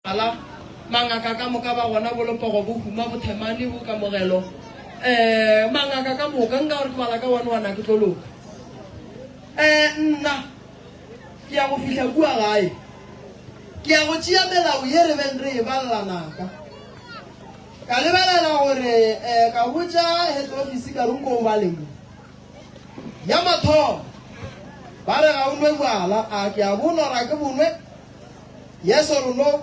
Ala, mangaka ka moka ba gona, bo Lepogo, bo Huma, bo Themane, bo Kamogelo, eh, mangaka ka moka, nka gore ke bala ka one one a ke tlo loka. Eh, nna, ke ya go fihla kua gae, ke ya go tšea melao ye re beng re e balela naka. Ka lebelela gore, eh, ka botša head office ka re nko o bale mo. Ya mathomo, ba re ga o nwe bjala, a ke a bonwa, ga ke bonwe. Yes or no?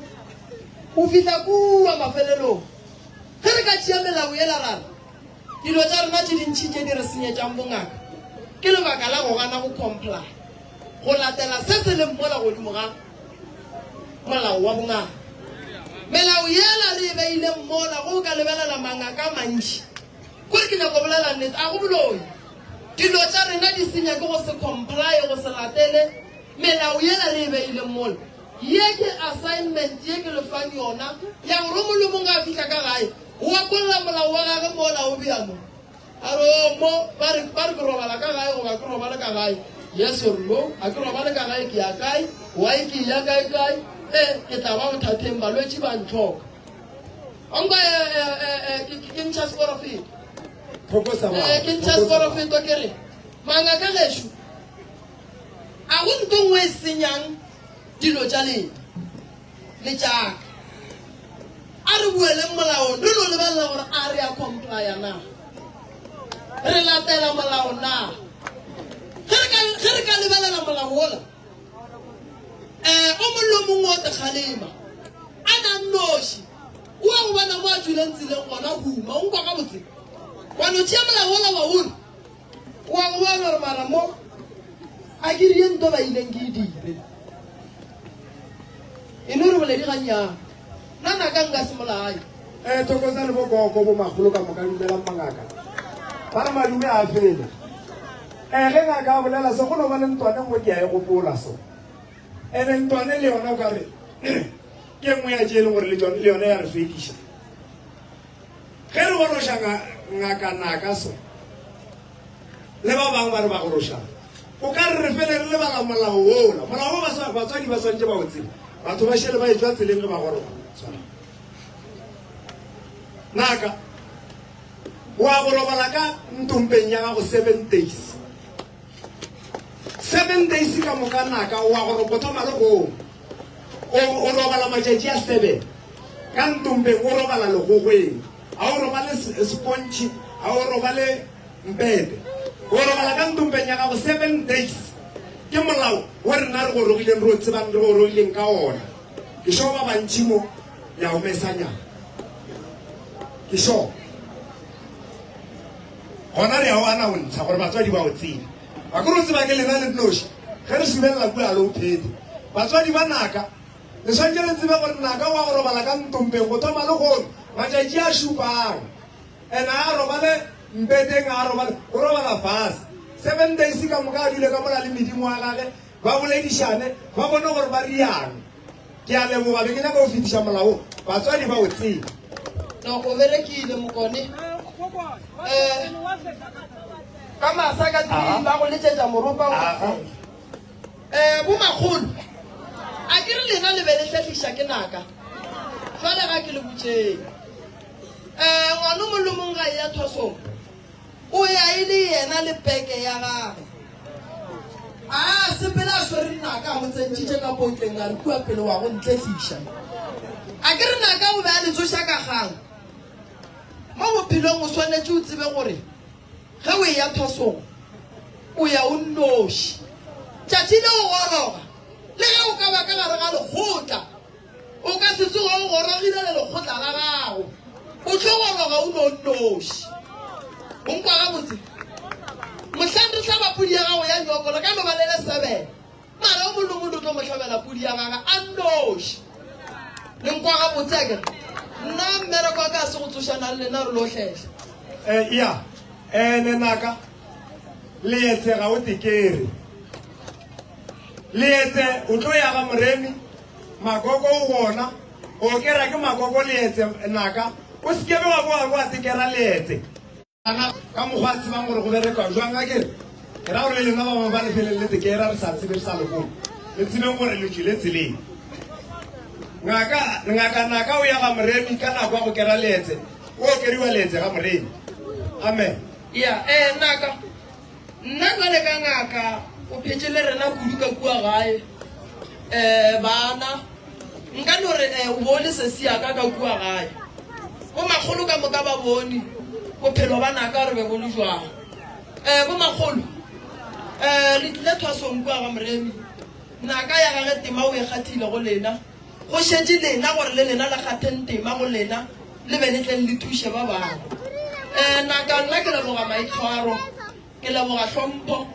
O fihla kua mafelelong. Ge re ka tšea melao yela ra re, Dilo tša rena tše dintši tše di re senyetšang bongaka ke lebaka la go gana go comply, go latela se se leng mola godimo ga molao wa bongaka. Melao yela re e beileng mola, ge o ka lebelela mangaka a mantši, kore ke nyaka go bolela nnete, a go boloi. Dilo tša rena di senya ke go se comply, go se latele Melao yela re e beileng mola. Ye ke assignment ye ke le fang yona ya gore o mongwe le o mongwe ge a fihla ka gae o akolla molao wa gage mola o bea mo. A re, Oh, mo, ba re, ba re ke robala ka gae goba ke robale ka gae. Yes or no? A ke robale ka gae, ke ya kae? Why ke eya kae kae? Eh, ke tla ba bothateng, balwetši ba ntlhoka. Wa nkwa, eh, eh, eh, eh, ke, ke, ke ntšha seporofeto. Eh, ke ntšha seporofeto ke re, mangaka gešo, A go nto nngwe e senyang dilo tša lena le tša ka. A re boeleng molaong re no lebelela gore a re a complya na, re latela molao na. Ge re ka, ge re ka lebelela molao wola, eh, o mong le o mongwe o te kgalema a na nnoši, o a go bona mo a tšwileng tseleng gona huma, o nkwa gabotse, wa no tšea molao wola wa o re, O a go bona gore mara mo a ke rie nto ba ileng ke e dire. E no re boledi gannyane. Nna naka nka se molaye. Eh, Thokoza le bogogo bo magolo ka moka dumelang mangaka. Ba re madume a fele. Eh, ge ngaka a bolela se go no ba le ntwane nngwe ke a e gopola so. Ene ntwane le yona o ka re ke nngwe ya tše e leng gore le tsone le yone ya re fediša. Ge re goroša ngaka naka so le ba bangwe ba re ba gorošang, o ka re re fele re lebala molao wola. Molao wo batswadi ba swanetše ba o tsebe. Batho ba šele ba etšwa tseleng ge ba goroga. Tshwara. Naka, wa go robala ka ntompeng ya gago seven days. Seven days ka moka naka wa go go thoma le go o robala matšatši a seven ka ntompeng o robala legogweng a o robale sepontšhi a o robale mpete o robala ka ntompeng ya gago seven days ke molao wo rena re gorogileng re o tsebang re gorogileng ka ona ke sure ba bantši mo ya o mesanyana ke sure Gona re a o anaontsha gore batswadi ba o tsebe. Ga ke re o tseba ke lena le nnoši. Ge re subelela kua le o phete. Batswadi ba Naka, le swanetše le tsebe gore Naka o a go robala ka ntompeng go thoma lehono matšatši a šupang. And a robale mpeteng, a robale, o robala fase. Seven days ka moka a dule ka mola le medimo wa gage, ba boledišane, ba bone gore ba riang. Ke a leboga, be ke nyaka go fetiša molao wo, batswadi ba o tsebe. No, o berekile Mokone. Eh, ka masa ka three ba go letšetša moropa o Eh, bo makgolo. A ke re lena le be le hlehliša ke naka. Jwale ga ke le botšeng. Eh, ngwana o mong le mong ga e ya thwasong. O ya e le yena le peke ya gagwe. A sepela a swere dinaka a mo tsentšitše ka potleng a re kua pele wa go ntlehliša. A ke re naka o be a le tsoša ka kgang. Mo bophelong o swanetše o tsebe gore ge o eya thwasong o ya o nnoši. Tšatši le o goroga le ge o ka ba ka gare ga lekgotla O ka se tsoge o gorogile le lekgotla la gago. O tlo goroga o no nnoši. O nkwa gabotse? Mohlang re hlaba pudi ya gago ya nyoko, re ka no ba le le sebele. Mara o mongwe le mongwe o tlo mo hlabela pudi ya gage a nnoši. Le nkwa gabotse akere? Nna mmereko wa ka ga se go tsošana le lena re lo hlehla. Eh, ya. Eh, lenaka, leetse ga o tekere. Leetse o tlo ya ga Moremi. Makoko o gona, o kera ke makoko leetse naka, o se kebe wa boa wa tekera leetse. Ka mokgwa a tsebang gore go berekwa jwang, a kere ke ra gore le lena ba bangwe ba le feleng le tekera re sa tsebe re sa le bone, le tsebeng gore le tšwile tseleng. Ngaka, ngaka Naka o ya ga Moremi ka nako ya go kera leetse. O okeriwa leetse ga Moremi. Amen. Ya, eh, Naka, nna jwale ka ngaka o phetše le rena kudu ka kua gae. Eh, bana, nka no re eh, o bo le sesi ya ka ka kua gae. Bomakgolo ka moka ba bone bophelo ba Naka gore be bo le jwang. Eh, bomakgolo, eh, re tlile thwasong kua ga Moremi. Naka ya gage tema o e kgathile go lena. Go šetše lena gore le lena le kgatheng tema go lena le be le tleng le thuše ba bangwe. Eh, Naka, nna ke leboga maitshwaro, ke leboga hlompho,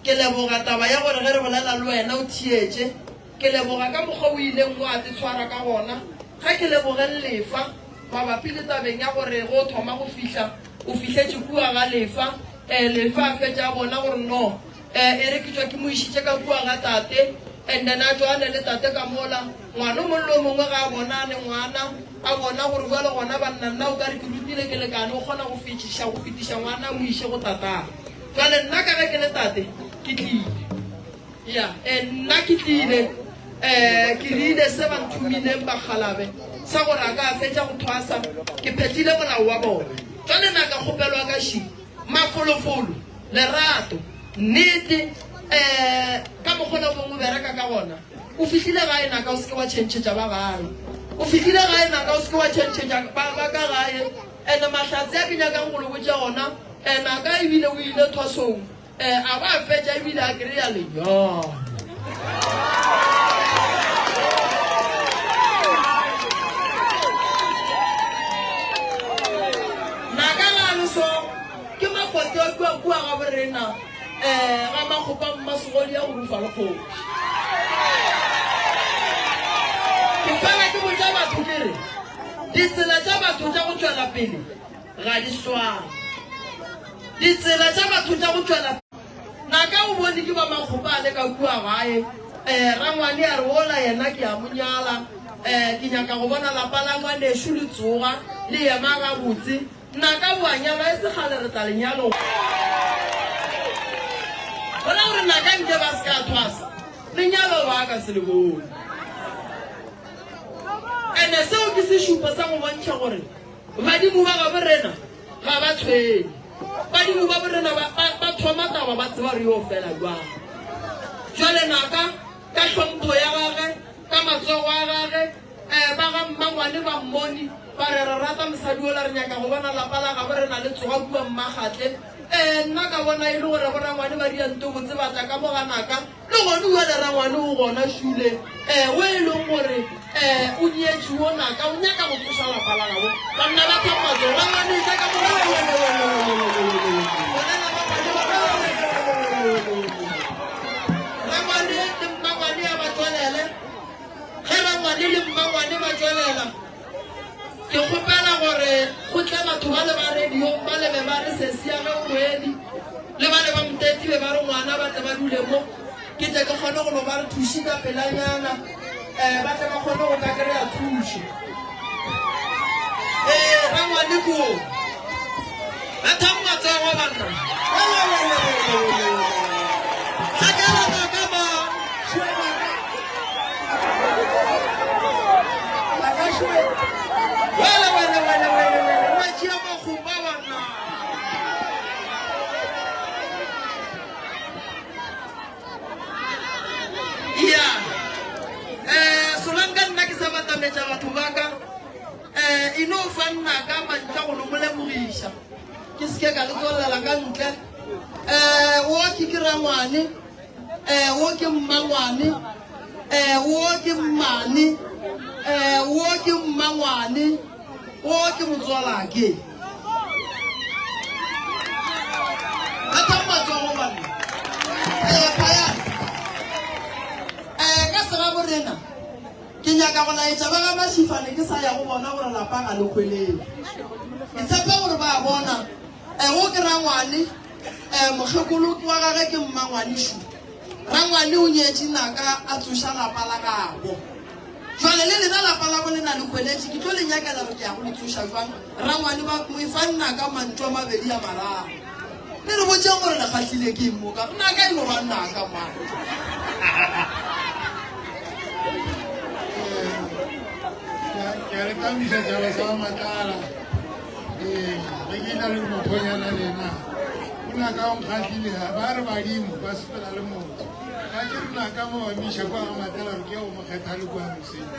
ke leboga taba ya gore ge re bolela le wena o theetše, ke leboga ka mokgwa o ileng wa te tshwara ka gona. Ga ke leboge Lefa mabapi le tabeng ya gore ge o thoma go fihla o fihletše kua ga Lefa, eh, Lefa a fetša a bona gore no, Eh, e re ke tšwa ke mo išitše ka kua ga tate, and then a tšwa a ne le tate ka mola. Ngwana o mongwe le o mongwe ga a bona a le ngwana, a bona gore bjale gona banna nna o ka re ke rutile ke lekane, o kgona go fetiša go fetiša ngwana a mo iše go tatagwe. Jwale nna ka ge ke le tate, ke tlile. Ya, eh, nna ke tlile, eh, ke rile se ba nthomileng bakgalabe sa gore a ka a fetša go thwasa, ke phethile molao wa bona. Jwale na ka kgopelwa ka ši, Mafolofolo, lerato, nnete, eh, ka mokgwa o mongwe o bereka ka gona. O fihlile gae naka o se ke wa tšhentšhetša ba gae. O fihlile gae naka o se ke wa tšhentšhetša ba, ba ka gae. And mahlatse a ke nyakang go le botša ona, eh, naka ebile o ile thwasong, eh, a ba a fetša ebile a kry-a lenyalo. Naka ga le so ke makote a kua kua ga borena um ga makgopa mmasegodi ya go rufa le kgoši. Ke fela ke botša batho ke re ditsela tša batho tša go tšwela pele ga di swane. Ditsela tša batho tša go tšwela Naka o bone ke ba makgopa a le ka kua gae. Eh, rangwane a re, Wola yena ke a mo nyala. Eh, ke nyaka go bona lapa la ngwanešu le tsoga, le ema gabotse. Naka o a nyalwa, e se kgale re tla lenyalong. Bona gore naka nke ba se ka thwasa, lenyalo ba ka se le bone. Ene seo ke sešupo sa go bontšha gore badimo ba gabo rena Ga ba tshwenye. Badimo ba borena ba, ba, ba thoma taba ba tseba re yo fela jwang. Jwale Naka, ka hlompho ya gage, ka matsogo a gage, eh, ba ga mmangwane ba mmone, ba re re rata mosadi ola, re nyaka go bona lapa la gabo rena le tsoga kua Mmakgatle. Eh, nna ka bona e le gore borangwane ba dia nto botse ba tla ka mo ga Naka, Le gona bjale rangwane o gona šule, eh, o e leng gore, eh, o nyetše wo naka, o nyaka go tsoša lapa la gabo. Banna ba thang matsogo, rangwane etla ka mo. Bolela ba ngwane ba Rangwane le mmangwane a ba tšwelele. Ge rangwane le mmangwane ba tšwelela, Ke kgopela gore go tle batho bale ba radiong bale be ba re sesi ya ge o boedi le bale ba moteti be ba re ngwana ba tle ba dule mo ke tle ke kgone go no ba re thuši ka pelanyana um ba tle ba kgone go ka kry-a thušo. Ee, rangwane koo. Bethang matsogo banna. Hlakela ka ba. Wele wele wele wele wele wa tšea makgopa banna. Ya. Eh solanka nna ke sa batametša batho ba ka. Eh, e no fa nnaka mantšu a go no mo lemogiša. Ke se ke ka le tswallela ka ntle. Eh, wo ke ke rangwane. Eh, wo ke mmangwane. Eh, wo ke mmane. Eh, wo ke mmangwane. Wo ke motswalake. Bethang matsogo banna. Eh, phayang. Eh, ka segabo rena. Ke nyaka go laetša ba ga Mashifane ke sa ya go bona gore lapa ga le hwelele. Ke tshepa gore ba a bona. E, wo ke rangwane, e, mokgekolo wa gage ke mmangwanešu. Rangwane o nyetše naka a tsoša lapa la gabo. Jwale le lena lapa la bo lena le hweletše, ke tlo le nyakela gore ke ya go le tsoša jwang. Rangwane ba mo efa naka mantšu a mabedi a mararo. Le re botšeng gore le kgahlile ke eng mo ka gore naka e no ba naka man. Ke a le tamiša tšhaba sa Matlala. Ee, ge ke tla le mokhonyana lena. O na ka o nkgahlile ba re badimo ba sepela le motho. Ka ke re naka mo bamiša kwa ga Matlala re ke ya go mo kgetha le kua moseng.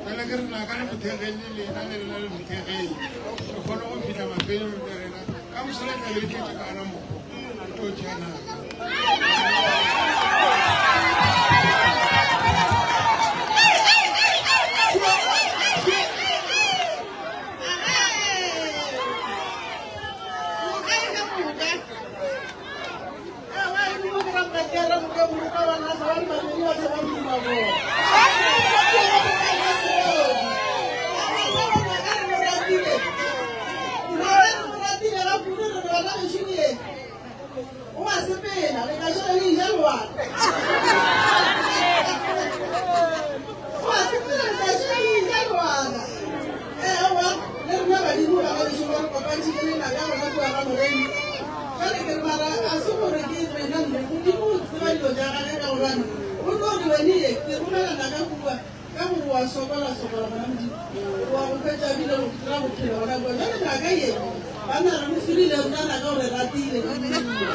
Jale ke re naka le mothegeng le lena le lena le mothegeng. Re kgone go fihla mafelelong le rena. Ka moso le tla be le tletše ka gana mokgo. Re tlo tšea naka. O a sepela, re tla šala le ja loana. O a sepela, re tla šala le ja loana. Ewa, le rena badimo bana bešo ba re kopantšhile le naka gona kua ga Moremi. Jale ke re mara a se gore ke rena mme Modimo o tseba dilo tša gage ka gobane o tlo re wene ye ke romela naka kua ka gore wa sokola sokola gona Modimo wa go hwetša ebile o kry-a bophelo gona kua. Jale naka ye banna re mo firile nna naka o re ratile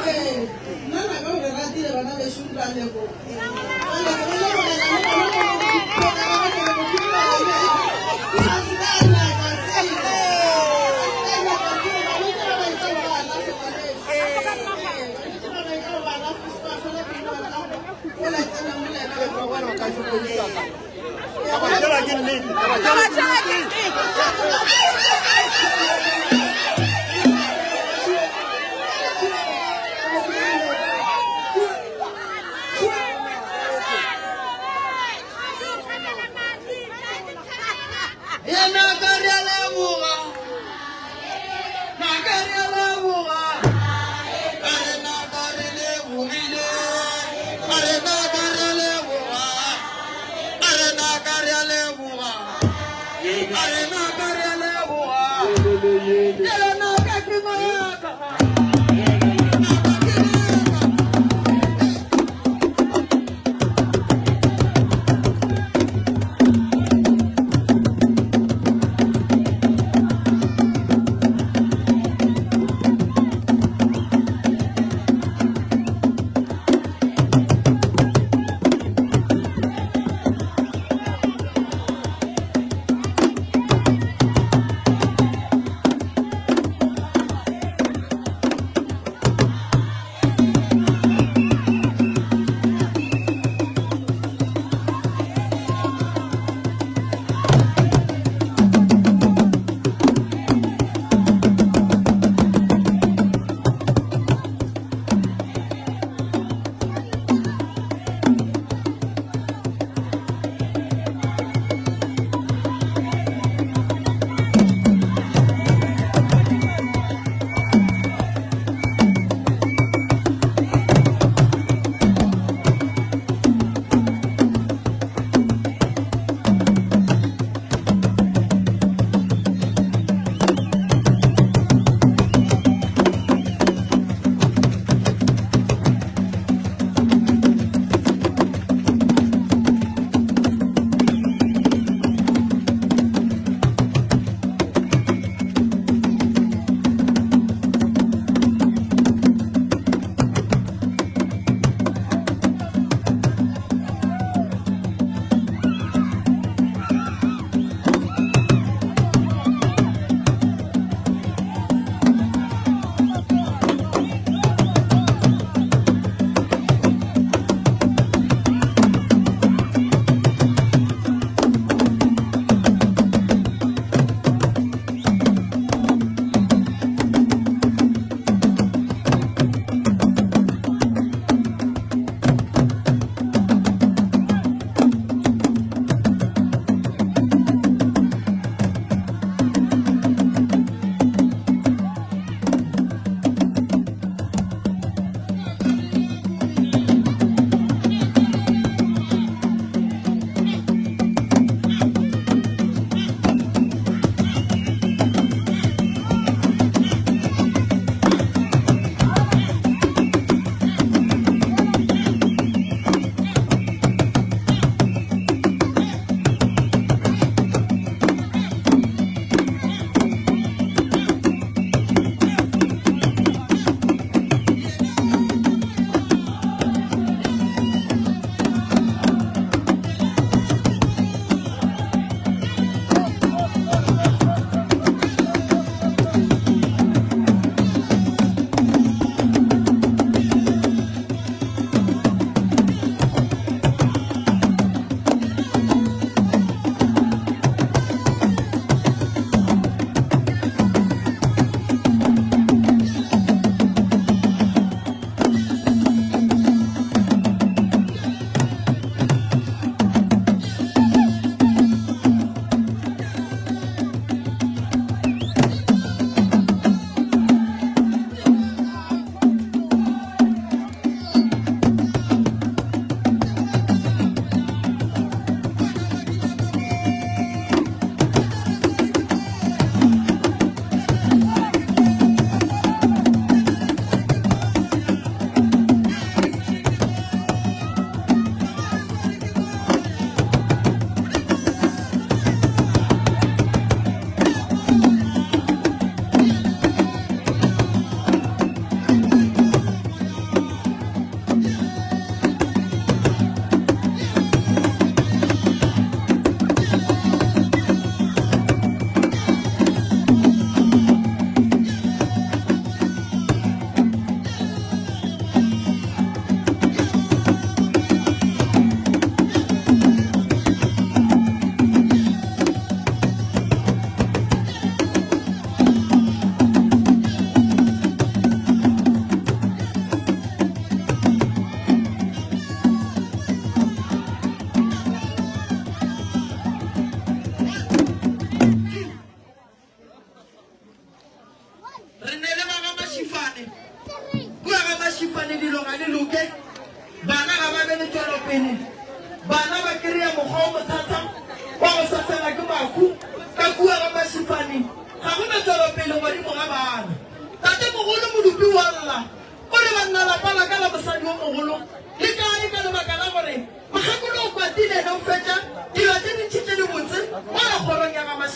ee nna naka o re ratile bana bešo ra leboga. Jale ke re lebogela le gona go go ke le go a se ka nyaka selo a se ka nyaka selo balwetši ba ba etla go ba alafa ngwanešu ee balwetši ba ba etla go ba alafa se ba fela pelo ba re aowa o la tsena mo le ena ba Yena ka re a leboga, na ka re a leboga, a re na ka re lebogile, a re na ka re a leboga, a re na ka re a leboga, a re na ka re a leboga, yena ka ke maaka. Naka ke naka.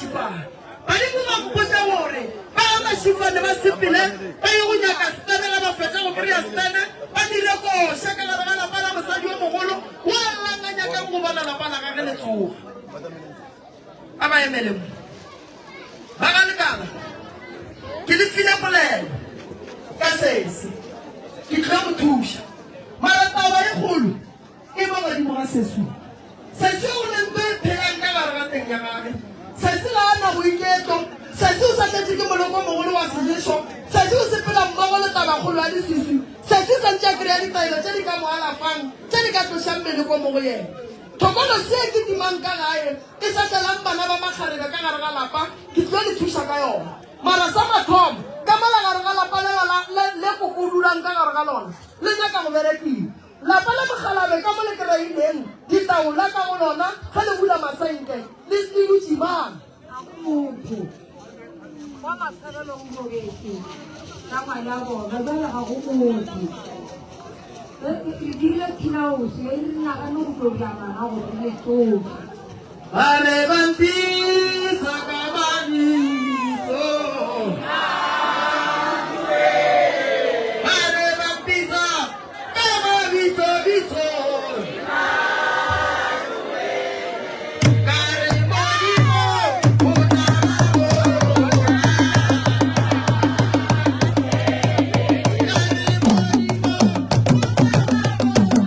Mashifane. Badimo ba mpotša gore ba ga Mashifane ba sepele ba ye go nyaka Stene, ge ba fetša go kry-a Stene ba dire koša ka gare ga lapa la mosadi yo mogolo wo a llang a nyakang go bona lapa la gage le tsoga. A ba emele mo. Ba ga Lekala, ke le file polelo ka sese, ke tlo mo thuša. Mara taba e kgolo e ba godimo ga Sesi. Sesi o ne nto e phelang ka gare ga teng ya gage. Sesi ga a na boiketlo. Sesi o sa tletše ke moloko o mogolo wa seješo. Sesi o sepela mmogo le tabakgolo ya leswiswi. Sesi o sa ntše a kry-a ditaelo tše di ka mo alafang, tše di ka tlošang meleko mo go yena. Thokolo se e kitimang ka gae e sa tlelang bana ba makgarebe ka gare ga lapa, ke tlo le thuša ka yona. Mara sa mathomo, ka mola gare ga lapa lela la, le, le koko o dulang ka gare ga lona, le nyaka go berekiwa. Lapa la mokgalabe ka mo le kry-ileng ditaola ka go lona ge le bula masenke, le, le dutše mang? Ga go motho. Kwa mafelelong o robetše ka ngwana bona, bjale ga go motho. Re dirile thilaose, re nagane go tlo ja ngwana gore re tsoge. Ba be ba mpitsa ka mabitso. Ba be ba mpitsa ka mabitso bitso. Ka re Modimo o tla ba bona. Ka re Modimo o tla ba bona.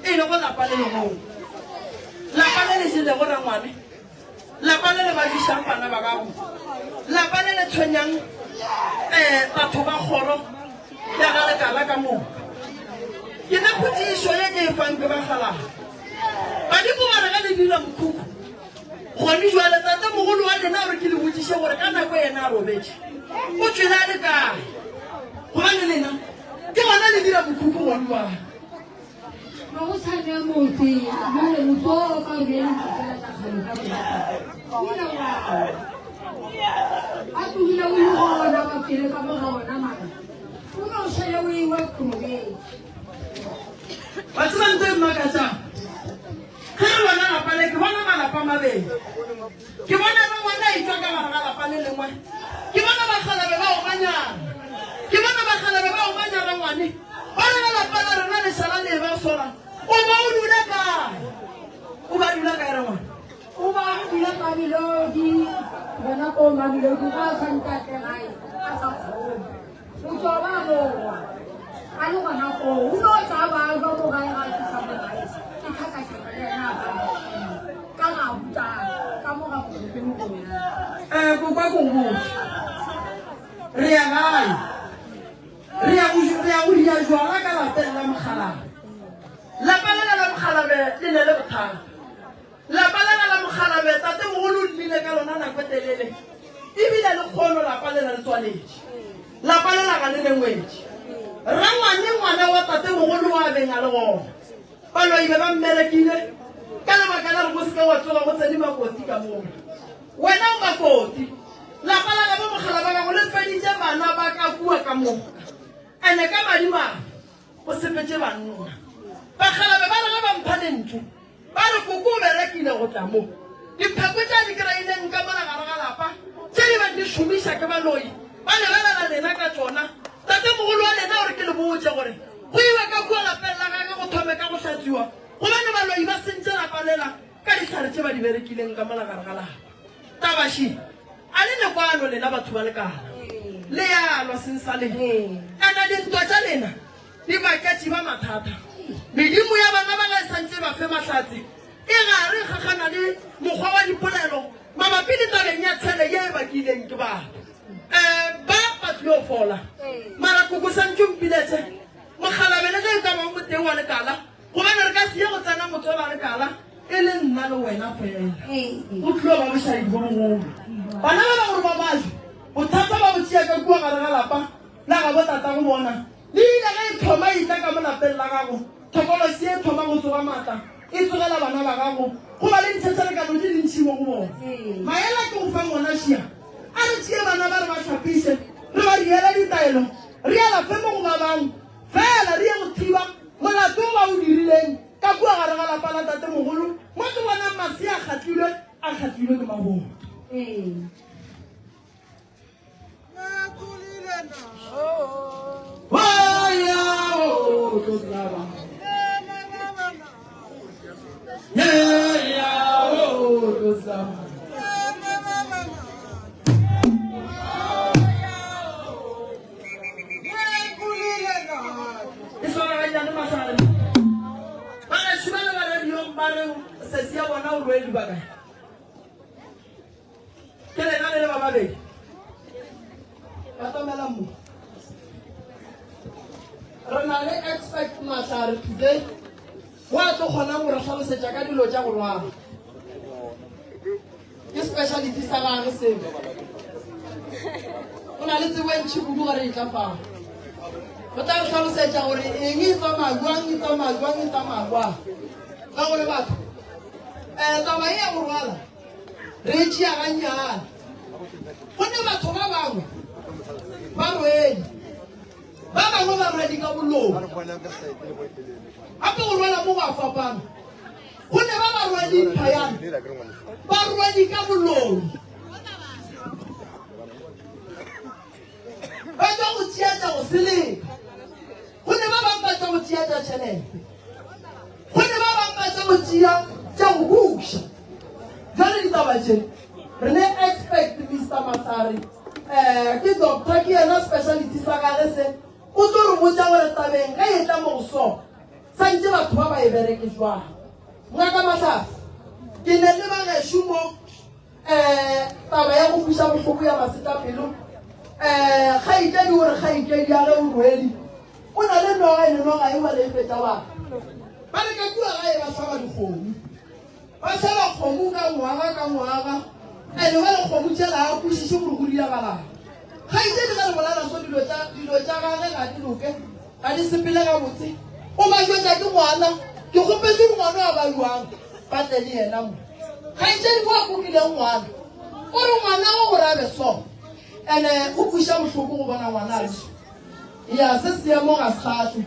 e lego lapa le legolo, lapa le le jelego rangwane, lapa le le badišang bana ba gago, lapa le le tshwenyang um batho ba kgoro ya ga lekala ka moka. Ke ne potšišo ye ke e fang ke bakgalabje. Badimo ba re ge le dira mokhukhu gone jwale, tatemogolo wa lena o re ke le botšiše gore ka nako yena a robetše o tšwele a le kae, gobane lena ke gona le dira mokhukhu gone jwale. Ga go sa ne motse, bjale motse o ka o be le ntlo fela tša kgale ka moka. O ile wa wa. A tlogile o le gona ba pele ka mo ga ona mara. O no šale o ewa robetše. Wa tseba ntho e mmakatšang? Ge re bona lapa le, ke bona malapa a mabedi. Ke bona rangwane a etšwa ka gare ga lapa le lengwe. Ke bona bakgalabe ba omanyana. Ke bona bakgalabe ba omanya rangwane. Ba re ge lapa la rena le šala le eba sola, o ba o dula kae? O ba dula kae rangwane? O ba a dula Mamelodi, gona ko Mamelodi ga a sa ntate gae, a sa kgone. O tšwa ba morwa, a le gona koo. O no tla ba jwa mo gae ga a fihla mo gae. Ke tlhakatlhaka le yena a ba ka ga butsa ka mo ga mokgokong gona. Eh, kokwa ko go botše. Re ya gae. Re ya go re ya go ria jwala ka lapeng la mokgalabje. Lapa lela la mokgalabje le ne le bothata. Lapa lela la mokgalabje tatemogolo o nnile ka lona nako e telele, ebile le kgono lapa lela le tswaletše. Lapa lela ga le ne ngwetši. Rangwane ngwana wa tatemogolo wa beng a le gona. Baloi be ba mmerekile ka lebaka la gore go se ke wa tsoga go tsene makoti ka mola. Wena o makoti. Lapa la gabo mokgalabje wa gago le feditše bana ba ka kua ka moka. Ene ka madimabe go sepetše banna. Bakgalabje ba re ge ba mpha lentšu Ba re, Koko o berekile go tla mo. Dipheko tše a di kry-ileng ka mola gare ga lapa, tše di beng di šomiša ke baloi, ba lebelela lena ka tšona. Tatemogolo wa lena o re ke le botše gore go iwe ka kua lapeng la gage go thome ka go hlatswiwa, gobane baloi ba sentše lapa lela ka dihlare tše ba di berekileng ka mola gare ga lapa. Taba še, a le ne kwano lena batho ba lekala? Le ya lwa seng sa lena. Ena dintwa tša lena Di baketši ba mathata. Medimo ya bana ba ga e sa ntše ba fe mahlatse, e gare e kgakgana le mokgwa wa dipolelo mabapi le tabeng ya tshele ye e bakileng ke batho. Um ba ba tlilo fola. Mara koko sa ntše o mpiletše mokgalabje le ge e ka ba o motee wa lekala, gobane re ka se ye go tsena motse wa lekala e le nna le wena fela. Go tlilo ba bošaedi bo bogolo. Bana ba ba gore ba bajwe, bothata ba bo tšea ka kua gare ga lapa la gabo tatago bona. Le ile ge e thoma e tla ka mo lapeng la gago, thokolosi e thoma go tsoga maatla, e tsogela bana ba gago, go ba le dithethelekano tše dintši mo go bona. Maela ke go fang ona šia. A re tšee bana ba re ba hlapiše, re ba diele ditaelo, re alafe mo go babang, fela re ye go thiba molato o ba o dirileng ka kua gare ga lapa la tatemogolo, mo ke bonang masea a kgatlilwe, a kgatlilwe ke maboto. E swaraganyane mahlare bagaši ba le ba radiong ba re sesi ya bona o rwele dibakae Ke lena le le ba babedi. Batamelang mo. Re na le expert Mahlare today wa tlo kgonang go re hlalosetša ka dilo tša go rwala. Ke speciality sa gage seo. O na le tsebo e ntšhi kudu gore e tla fao. O tla re hlalosetša gore eng e tsamaya jwang, e tsamaya jwang, e tsamaya jwang. Ka gore batho, um taba e ya go rwala Re e tšea gannyane. Gonne batho ba bangwe ba rwele, ba bangwe ba rwele ka bolomo. Gape go rwala mo go a fapana. Gonne ba ba rwele mphayane, ba rwele ka bolomo. Ba tšwa go tšea tša go seleka. Gonne ba bangwe ba tšwa go tšea tša tšhelete. Gonne ba bangwe ba tšwa go tšea tša go buša. Jwale ditaba tše re ne expect Mister Mahlare eh ke doctor ke yena speciality sa gage se o tlo re botša gore tabeng ge e tla mo go so. Santše batho ba ba e bereke jwang? Ngaka Mahlase, ke ne le ba gešo mo um taba ya go kweša bohloko ya masetlapelo. Um kgaetšedi o re kgaetšedi ya ge o rwele o na le noga ene noga e wale e fetša bana. Ba re ka kua gae ba hlaba dikgomo. Ba hlaba kgomo ka ngwaga ka ngwaga ene ba le kgomo tšela a kwešiše gore go diragalang. Kgaetšedi ge re bolela so dilo tša dilo tša gage ga di loke, ga di sepele gabotse. O ba jwetša ke ngwana, ke kgopetše gore ngwana a ba jwang ba tle le yena mo. Kgaetšedi mo a kukileng ngwana, o re ngwana o gore a be so. Ene go kweša bohloko go bona ngwana a le so. Ya se seemo ga se kgahle.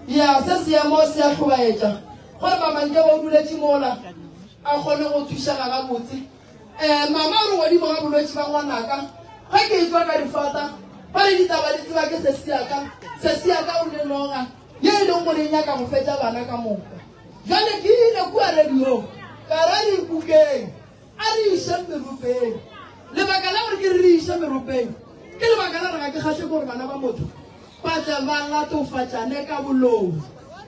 Ya se seemo se a hlobaetša. Gore mama nke ba o duletše mola a kgone go thušega gabotse. Eh, mama o re godimo ga bolwetši ba ngwanaka, ge ke etšwa ka difata, ba re ditaba di tseba ke sesiaka, sesiaka o ne noga ye e leng gore e nyaka go fetša bana ka moka. Bjale ke ile kua radiong, ka ra re ikukeng, a re išeng meropeng. Lebaka la gore ke re re iše meropeng, ke lebaka la gore ga ke kgahle ke gore bana ba motho ba tle ba latofatšane ka boloi,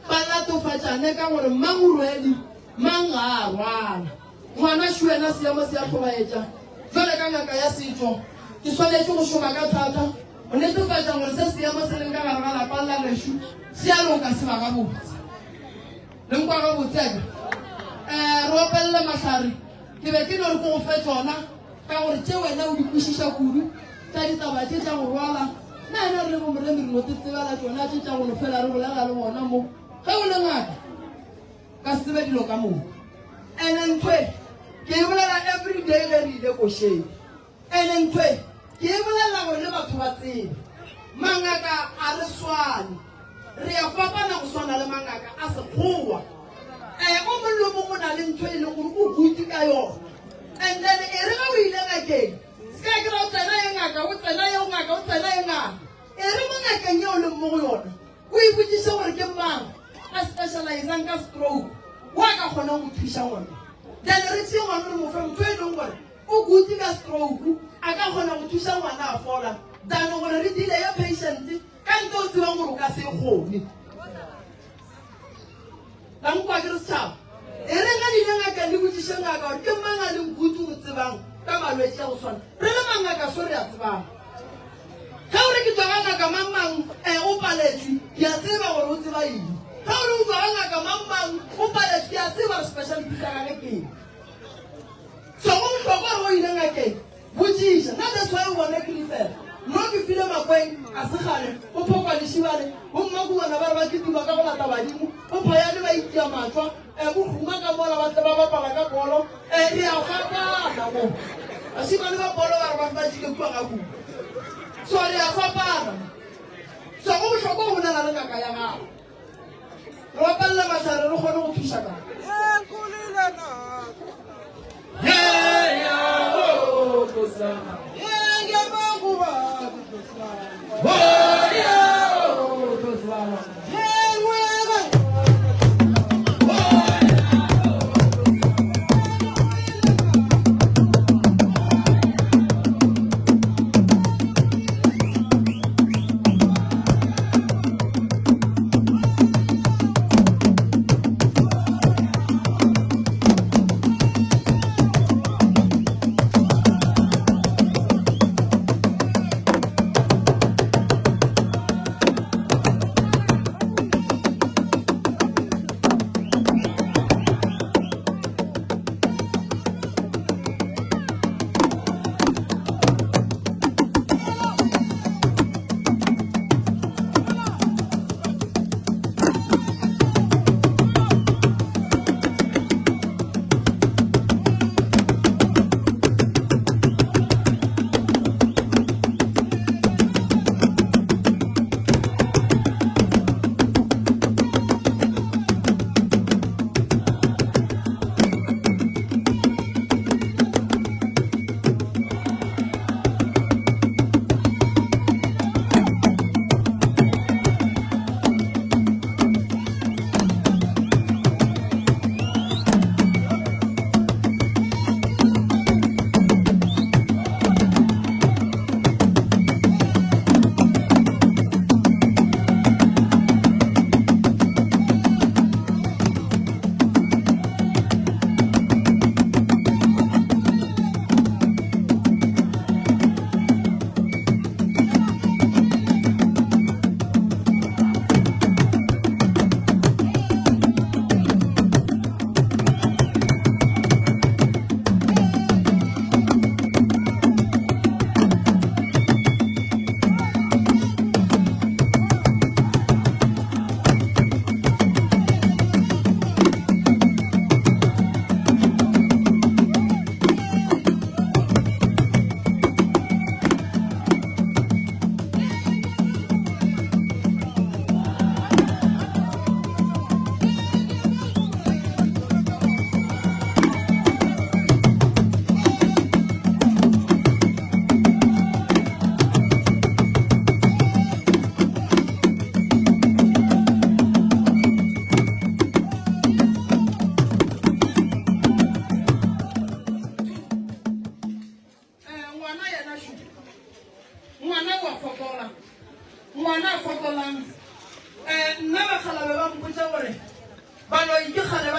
ba latofatšane ka gore mang o rwele, mang ga a rwala. Ngwana šo wena seemo se a hlobaetša. Bjale ka ngaka ya setšo, ke swanetše go šoma ka thata go netefatša gore se seemo se leng ka gare ga lapa la gešo se a loka, se ba gabotse. Le nkwa gabotse a ke? Eh, re opelele mahlare. Ke be ke no re ke go fe tšona ka gore tše wena o di kwešiša kudu tša ditaba tše tša go rwala. Nna ena re le bomoremi re no te tsebela tšona tše tša go no fela re bolela le bona mo. Ge o le ngaka, ka se tsebe dilo ka moka. Ene ntho e ke e bolela every day ge re ile košeng. Ene ntho e ke e bolelela gore le batho ba tsebe. Mangaka a re swane. Re a fapana go swana le mangaka a sekgowa. Eh, o mongwe le o mongwe o na le ntho e leng gore o good ka yona. And then e re ge o ile ngakeng, se ka kry-a o tsena ye ngaka, o tsena yeo ngaka, o tsena ye ngaka. E re mo ngakeng yeo o leng mo go yona, O ipotšiše gore ke mang a specializang ka stroke wo a ka kgonang go thuša ngwana. Then re tšee ngwana re mo fe motho e leng gore o good ka stroke a ka kgona go thuša ngwana a fola than gore re deale ya patient ka nto o tsebang gore o ka se e kgone. La nkwa ke re setšhaba? E re ge le ile ngakeng le botšiše ngaka gore ke mang a leng good o mo tsebang ka malwetši a go swana. Re le mangaka so re a tsebang. Ge o re ke tšwa ga ngaka mang mang eh, o paletšwe, ke a tseba gore o tseba eng. Ge o re o tšwa ga ngaka mang mang o paletšwe, ke a tseba gore specialty sa gage ke eng. So go bohlokwa gore o ile ngakeng, botšiša. Nna that's why o bone ke lefela. Nno ke file Makweng a se kgale, bo Phokwa le Šibane, bo Mmakubana ba re ba kitima ka go lata badimo, bo Phoyane ba itia matšwa, eh, bo Huma ka mola ba tle ba bapala ka bolo, eh, re a fapana mo. Bašemane ba bolo ba re ba fapantšhile kua ga kudu. So re a fapana. So go bohlokwa go bolela le ngaka ya gago. Re bapalele mahlare re kgone go thuša ka.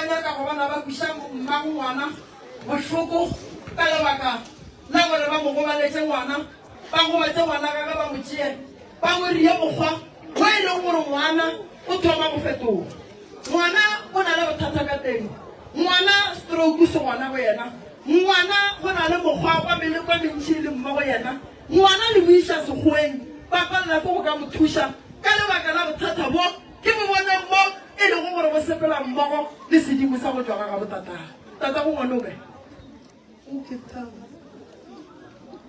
nyaka go bona ba kwiša mmago ngwana bohloko ka lebaka la gore ba mo gobaletše ngwana, ba gobatše ngwana gage, ba mo tšee ba mo rie mokgwa wo e leng gore ngwana o thoma go fetoga. Ngwana o na le bothata ka teng, ngwana stroke se gona go yena, ngwana go na le mokgwa wa meleko e mentši e leng mo go yena, ngwana le mo iša sekgoweng ba palela ke go ka mo thuša ka lebaka la bothata bo ke bo boneng mo e lego gore bo sepela mmogo le sedimo sa go tšwa ga gabo tatago. Tatago ngwana o kae? O Cape Town.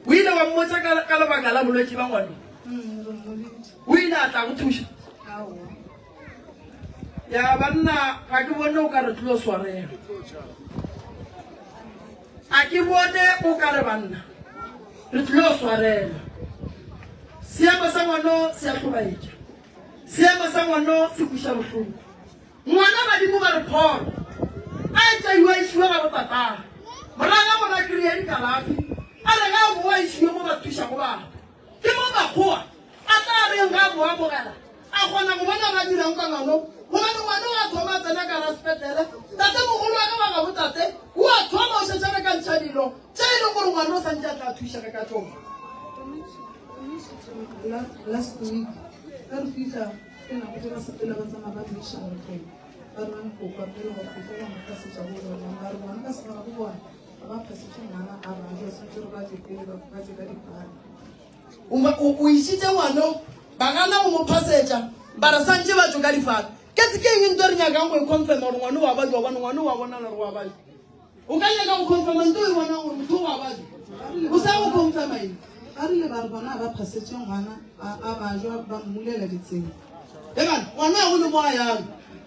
O ile wa mmotša ka, ka lebaka la bolwetši ba ngwana? Mm, re mmoditše. O ile a tla go thuša? Aowa. Ya banna, ga ke bone o ka re tlo swarela. A ke bone o ka re banna re tlo swarela. Seemo sa ngwano se a hlobaetša. Seemo sa ngwano se kweša bohloko. Ngwana badimo ba re pholo a etša a išiwe ga botatagwe. Morago ga gore a kry-e dikalafi, a re ge a boa a išiwe mo ba thušago batho. Ke mo makgowa a tla reng ge a mo amogela, a kgona go bona ba dirang ka ngwano, gobane ngwano a thoma a tsena ka gara sepetlele. Tatemogolo wa ka wa gabo tate o a thoma o šetše re ka ntšha dilo tše e leng gore ngwano o santše a tla thušega ka tšona. Last week ge re fihla Ke nako tše ba sepela ba tsamaya ba mo iša ntlong, ba re ba nkokwa pele gore go tlo ba mo phasetša go bona. Ba re bona ka segara go bona ga ba phasetše ngwana a ba ja, swanetše gore ba tšwe pele ba ba tšwe ka dipane. O išitše ngwano, ba gana go mo phasetša, ba re santše ba tšwe ka difane. Ke ke eng nto re nyakang go e confirma gore ngwano wa bajwa, gobane ngwano wa bonala gore wa bajwa. O ka nyaka go confirma nto e bonang gore motho o a bajwa. O sa go confirma eng? Ba rile ba re bona ga ba phasetše ngwana a a bajwa ba mmulela ditsela. Ebana, ngwana a go le mo a yang.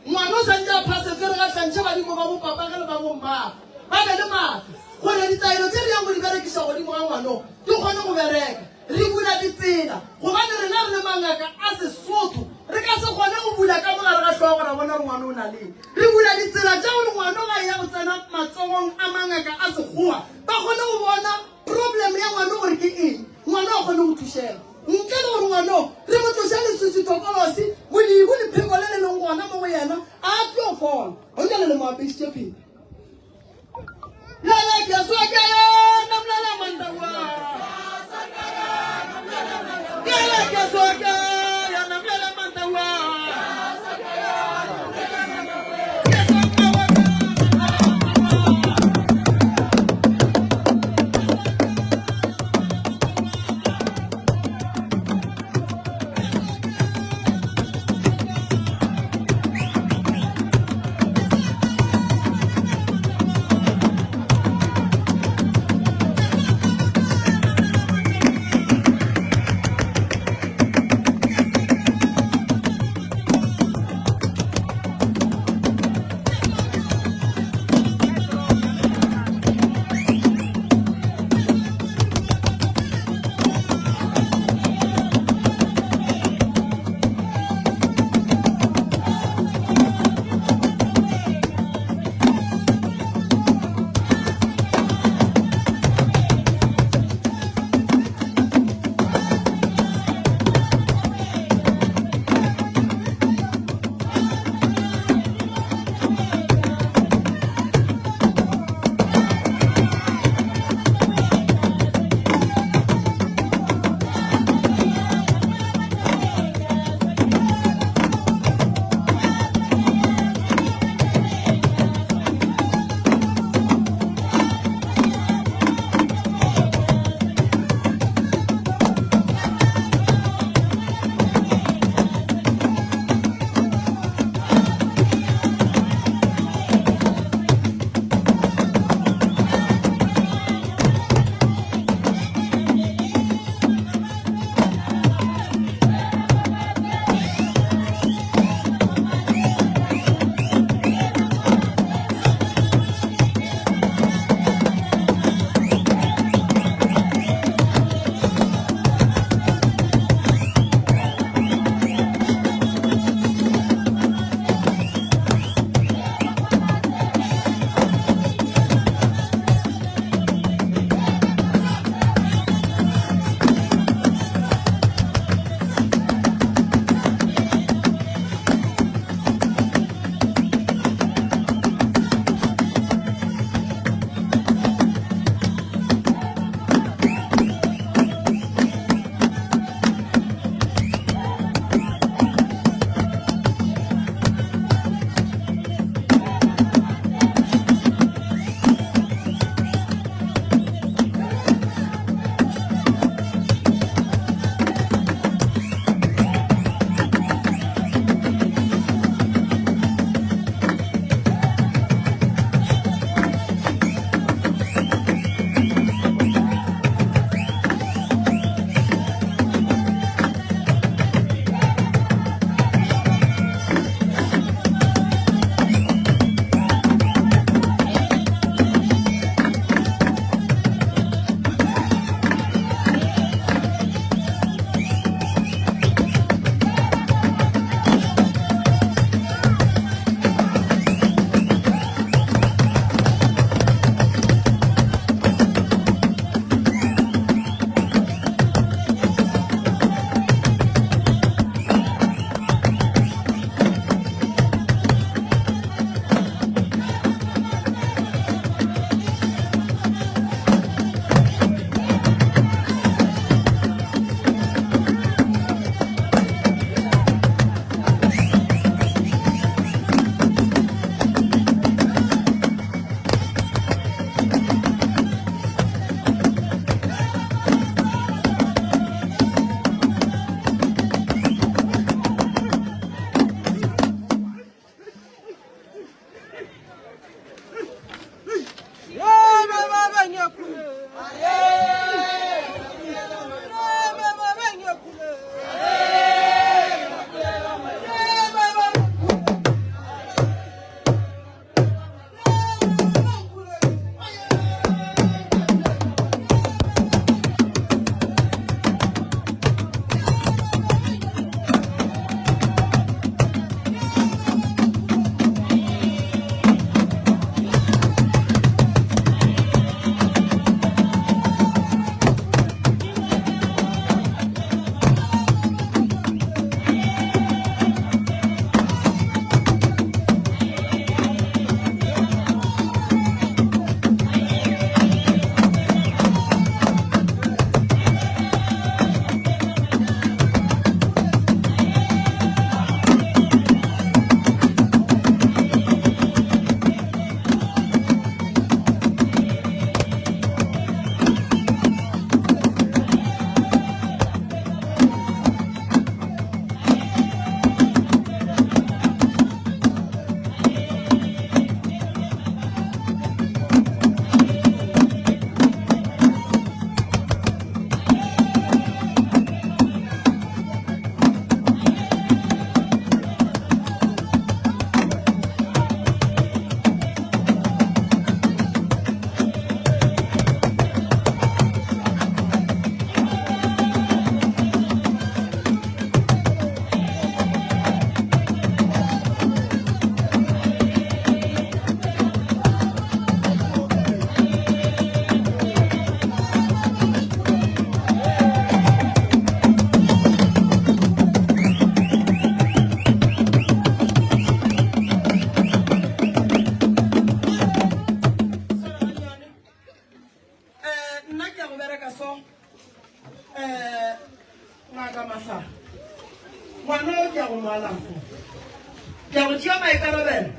Ngwana o santše a phasetšwe re gahlantšhe badimo ba bopapage le ba bommago ba be le maatla gore ditaelo tše re yang go di berekiša godimo ga ngwano di kgone go bereka. Re bula ditsela gobane rena re le mangaka a Sesotho re ka se kgone go bula ka mo gare ga hlogo ra bona gore ngwana o na le eng. Re bula ditsela tša gore ngwano ga eya go tsena matsogong a mangaka a Sekgowa ba kgone go bona problem ya ngwano gore ke eng, ngwano a kgone go thušega. Ntle le gore ngwano re mo tloše leswiswi, thokolosi, bodibu, lepheko le le leng gona mo go yena, a tlo fola. Gona le le mo apešitše pheta. mo alafa. Ke ya go tšea maikarabelo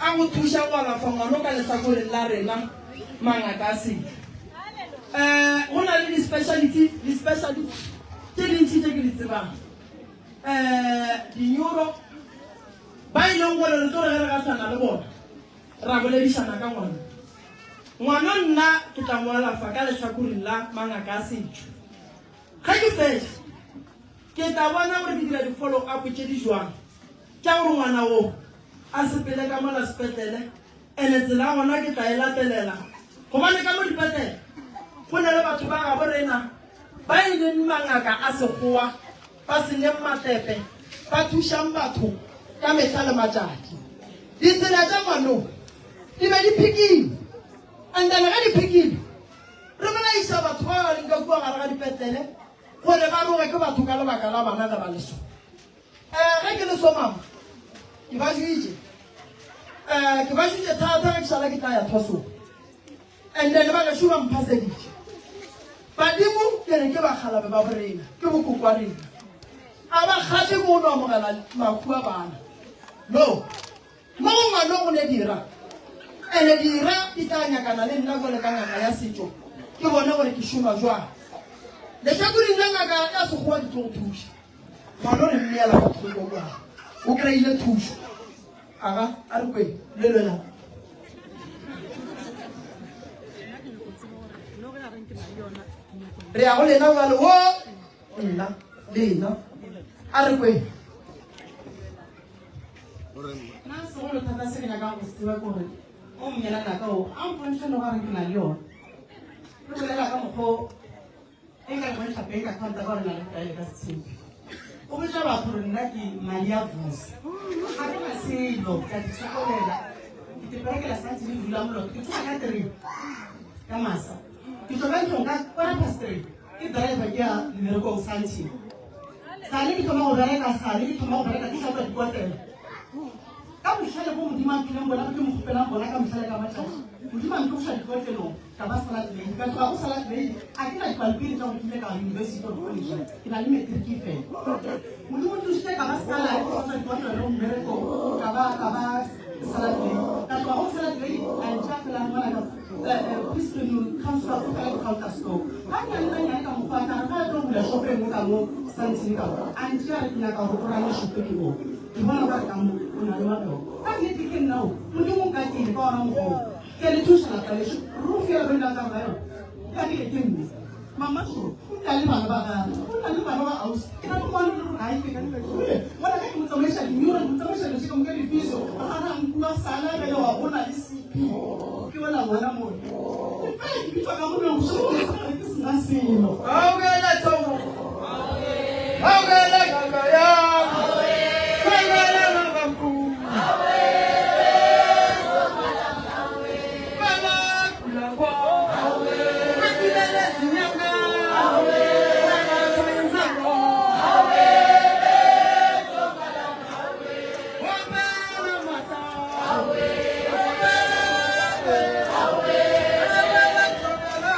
a go thuša go alafa ngwano ka lehlakoreng la rena mangaka a setšo. Um go na le di-speciality di-speciality tše dintši tše ke di tsebang um di-neuro ba e leng gore re tlo re ge re gahlana le bona ra boledišana ka ngwana. Ngwana nna ke tla mo alafa ka lehlakoreng la mangaka a setšo. Ge ke fetša, ke tla bona gore ke dira di-follow up tše di jwang tša gore ngwana wo a sepele ka mola sepetlele, ene tsela ya gona ke tla e latelela gobane ka mo dipetlele go na le batho ba gabo rena ba e leng mangaka a sekgowa ba se neng matepe ba thušang batho ka mehla le matšatši. Ditsela tša ngwanong di be di phikile and then ge di phikile Re bolaiša batho ba ba leng ka kua gare ga dipetlele gore ba roge ke batho ka lebaka la bana ge ba le so. Um ge ke le so mama, ke ba jwitše. Um ke ba jwitše thata ge ke šala ke tla ya thwasong. And then ba gešo ba mphaseditše. Badimo ke re ke bakgalabe ba borena, ke bokoko wa rena. A ba kgahle ke go no amogela mahu a bana. No. Mo go ngwano go ne dira, ene dira di tla nyakana le nna bjale ka ngaka ya setšo, ke bone gore ke šoma jwang. Lehlakoreng la ngaka ya sekgowa di tlo go thuša. Ngwano re mmeela ka thoko kwa, o kry-ile thušo. Aga, a re kweng, polelo ya. Re ya go lena bjale, wo, nna, lena. A re kweng. Nna segolo thata se ke nyakang go se tseba ke gore o monyelana ka o a mpontšha noga re ke na le yone re bolela ka mokgwa e nka bontšha bank account ka gore na le bokaele ka setshepi o botša batho gore nna ke madi a vusa ga ke na selo ka di sokolela ke teperekela santse le dula moloto ke tsoga ka three ka masa ke tlo ka ntlong ka quarter past three ke driver ke ya mmerekong santse Sale ke thoma go bereka, sale ke thoma go bereka ke hlatswa dikotela. Ka bohlale bo Modimo a mphileng bona, bo ke mo kgopelang bona ka mehla le ka matšatši. Modimo a ntloša dikotelong, ka ba salad lady. Ka tloga go salad lady, a ke na dipampiri tša gore ke ile ka university or college, ke na le matric fela. Modimo o ntlošitše ka ba salad, ke hlatswa dikotlelo mmerekong, ka ba ka ba salad lady. Ka tloga go salad lady, a ntšea fela ngwana ka Pistonul council o fela di-counter store ga nnyane ga nnyane ka mokgwa ka re ga a tlo bula shopo e nngwe ka mo Sandton ka mo a ntšea re ke nyaka gore o rane shopo e o ke bona o ka re ka mo o na le matlotlo ka nnete ke nna o modimo o nkatile ka ona mokgwa o ke a le thuša lapa lešo roof ya rena ka rena yona ka ke ke nne mama šo o na le bana ba gagwe o na le bana ba ausi ke na le ngwana le gore ga itekanele ngwana ka ke mo tsamaiša dinyora ke mo tsamaiša dilo tše ka moka difiso ga ra nkuwa sala bjale wa bona le cp ke ona ngwana mo ke fela ke bitšwa ka molong bošego ke sa ke sena selo Augela thomo. Augela ngaka ya. Augela mabaku. Baba kula kwa. Bakilele sinyanga. Baba twenzako. Wabela mata. Wabela wabela thobela.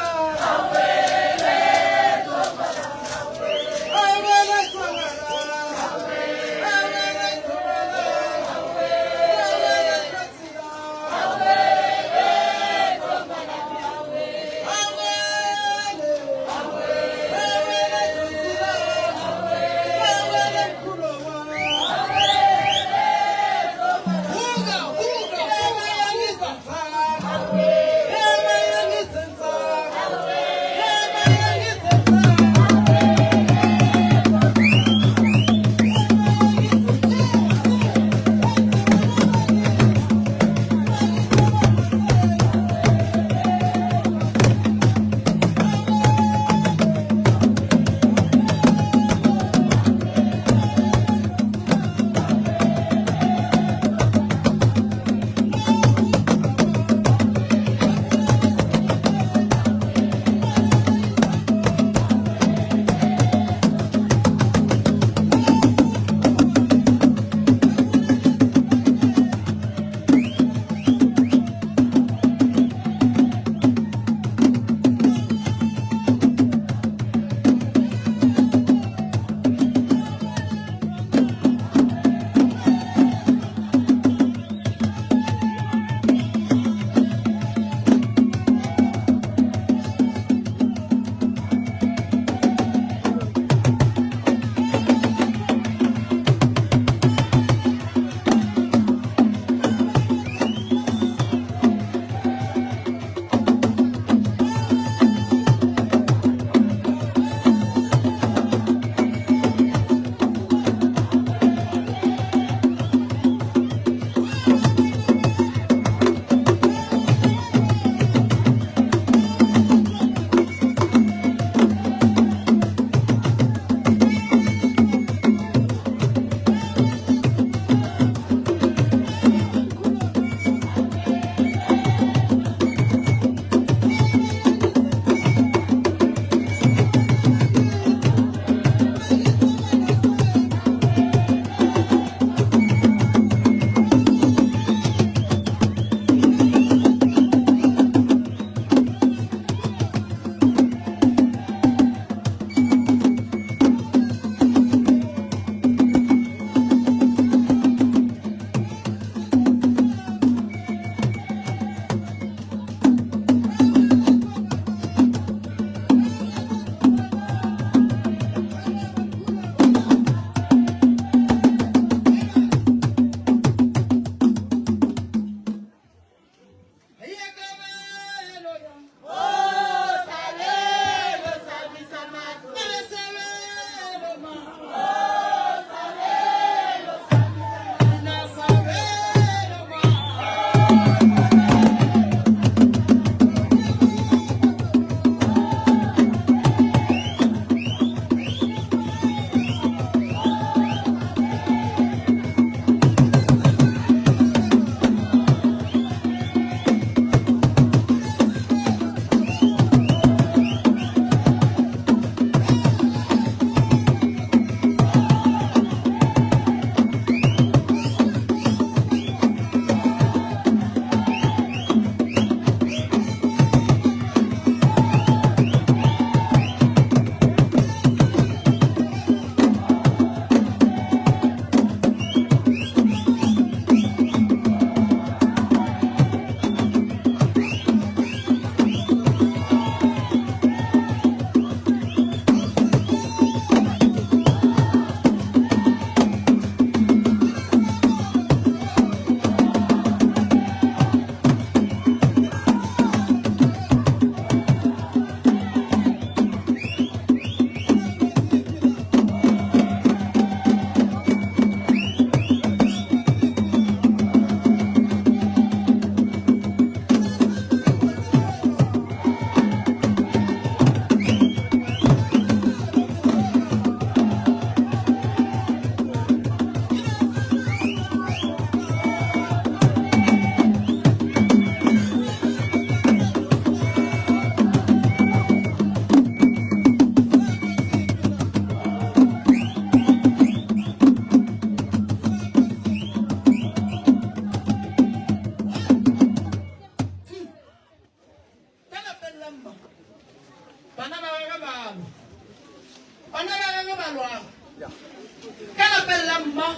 Ka lapeng la mma,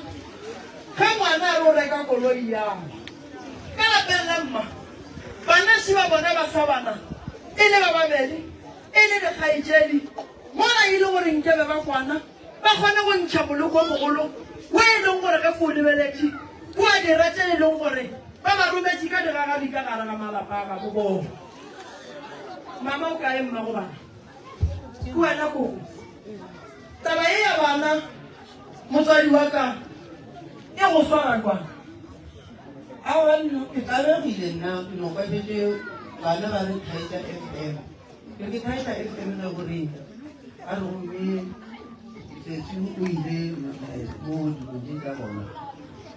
ge ngwana a re o reka koloi ya Ka lapeng la mma, bana še ba bona ba sa bana, e le ba babedi, e le dikgaetšedi, mola e le gore nkebe ba kwana, ba kgone go ntšha moloko o mogolo wo e leng gore ge ke o lebeletše o a dira tše e leng gore ba ba rometše ka digagabi ka gare ga malapa a gabo bona. Mama o kae mmago bana? Ke wena koko. Taba ye ya bana motswadi wa ka e go swara kwang? Aowa nna ke tlabegile nna ke no kwa šetše bana ba re thaetša FM. Ke re ke thaetša FM ge go reng? A re gomme Sesi o ile mo dilong tše tša bona.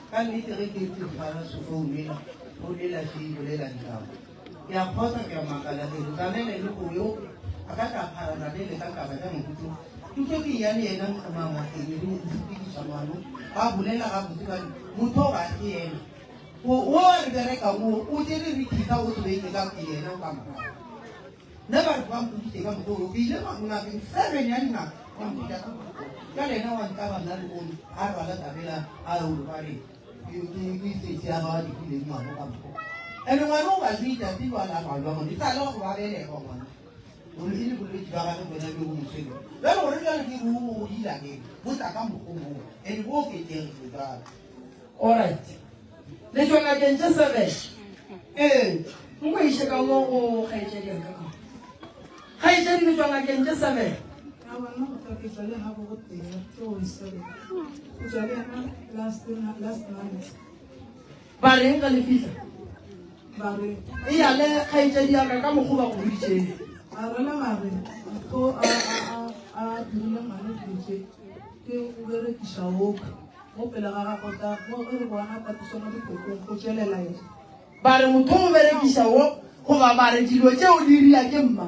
Ka nnete ge ke tshwara sefounu ela, founu ela še e bolela ditaba. Ke a kgotsa, ke a makala ke re Zanele le go yo a ka tla phara Zanele ka taba tša mohuto. Thuto ke ya le yena mangakeng le go sepediša ngwano ba bolela gabotse ba re motho o ga se yena. O o a re berekang o o tšere re khisa o se beile ka ke yena o ka morago. Nna ba re ba mpoditše ka mokgwa o ke ile ngakeng seven ya dingaka ba mpotša ka mokgwa o. Bjale yena wa ntlaba nna lehono a rwala tabela a re o ba re ke sesi ya ba dihileng ngwana ka mokgwa. Ene ngwana o ba bitša se jwale a balwa ngwana e sa le go ba belegwa ngwana gore e le bolwetši ba gagwe bona bjo bo mo tshwereng. Bjale gore bjale ke re o godile akere bo tla ka mokgwa moo ene bo oketšegile jwale. Alright. Le tšwa ngakeng tše seven. Ee, nko iše ka mo go kgaetšedi ya ka ka. Kgaetšedi le tšwa ngakeng tše seven. A bona go tla ke tšwa le gago go tee tše o seven. Ke tšwa le yena last last month. Ba reng ge le fihla? Ba re. Eya le kgaetšedi ya ka ka mokgwa ba go boditšeng. A rela ba re motho a a a dirile ngwana dilo tše ke o berekiša woka. Mo pele ga gagwe tla, mo ge re bona papišo mo dipokong, go tšwelela eng? Ba re motho o berekiša wo, goba ba re dilo tšeo di ria ke mma.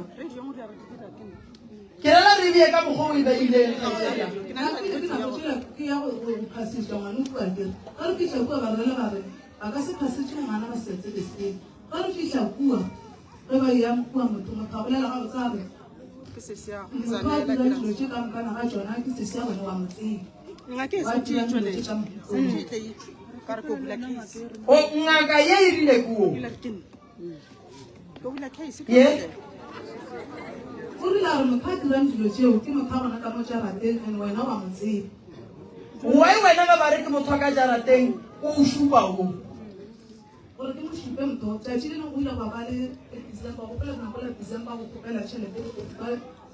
Ke rela re bee ka mokgwa o e beileng, kgaetšedi ya ka. Nna pele ke nako tšela ke ya go go phasiša ngwana kua kere. Ge re fihla kua ba re rela ba re ba ka se phasiše ngwana ba sa tsebe selo. Ge re fihla kua ge ba eya kua motho motho a bolela gabotse a re motho a dira dilo tše ka mokana ga tšona ke sesi ya gone wa mo tseba. O ngaka ye e rile kuo. Ye. O rile a re motho a dirang dilo tšeo ke motho a gona ka mo jarateng and wena wa mo tseba. Why wena ba ba re ke motho wa ka jarateng o šupa wo? Gore ke mo šupe motho tšatši le lengwe go ile gwa ba le December gopola nako la December go kgopela tšhelete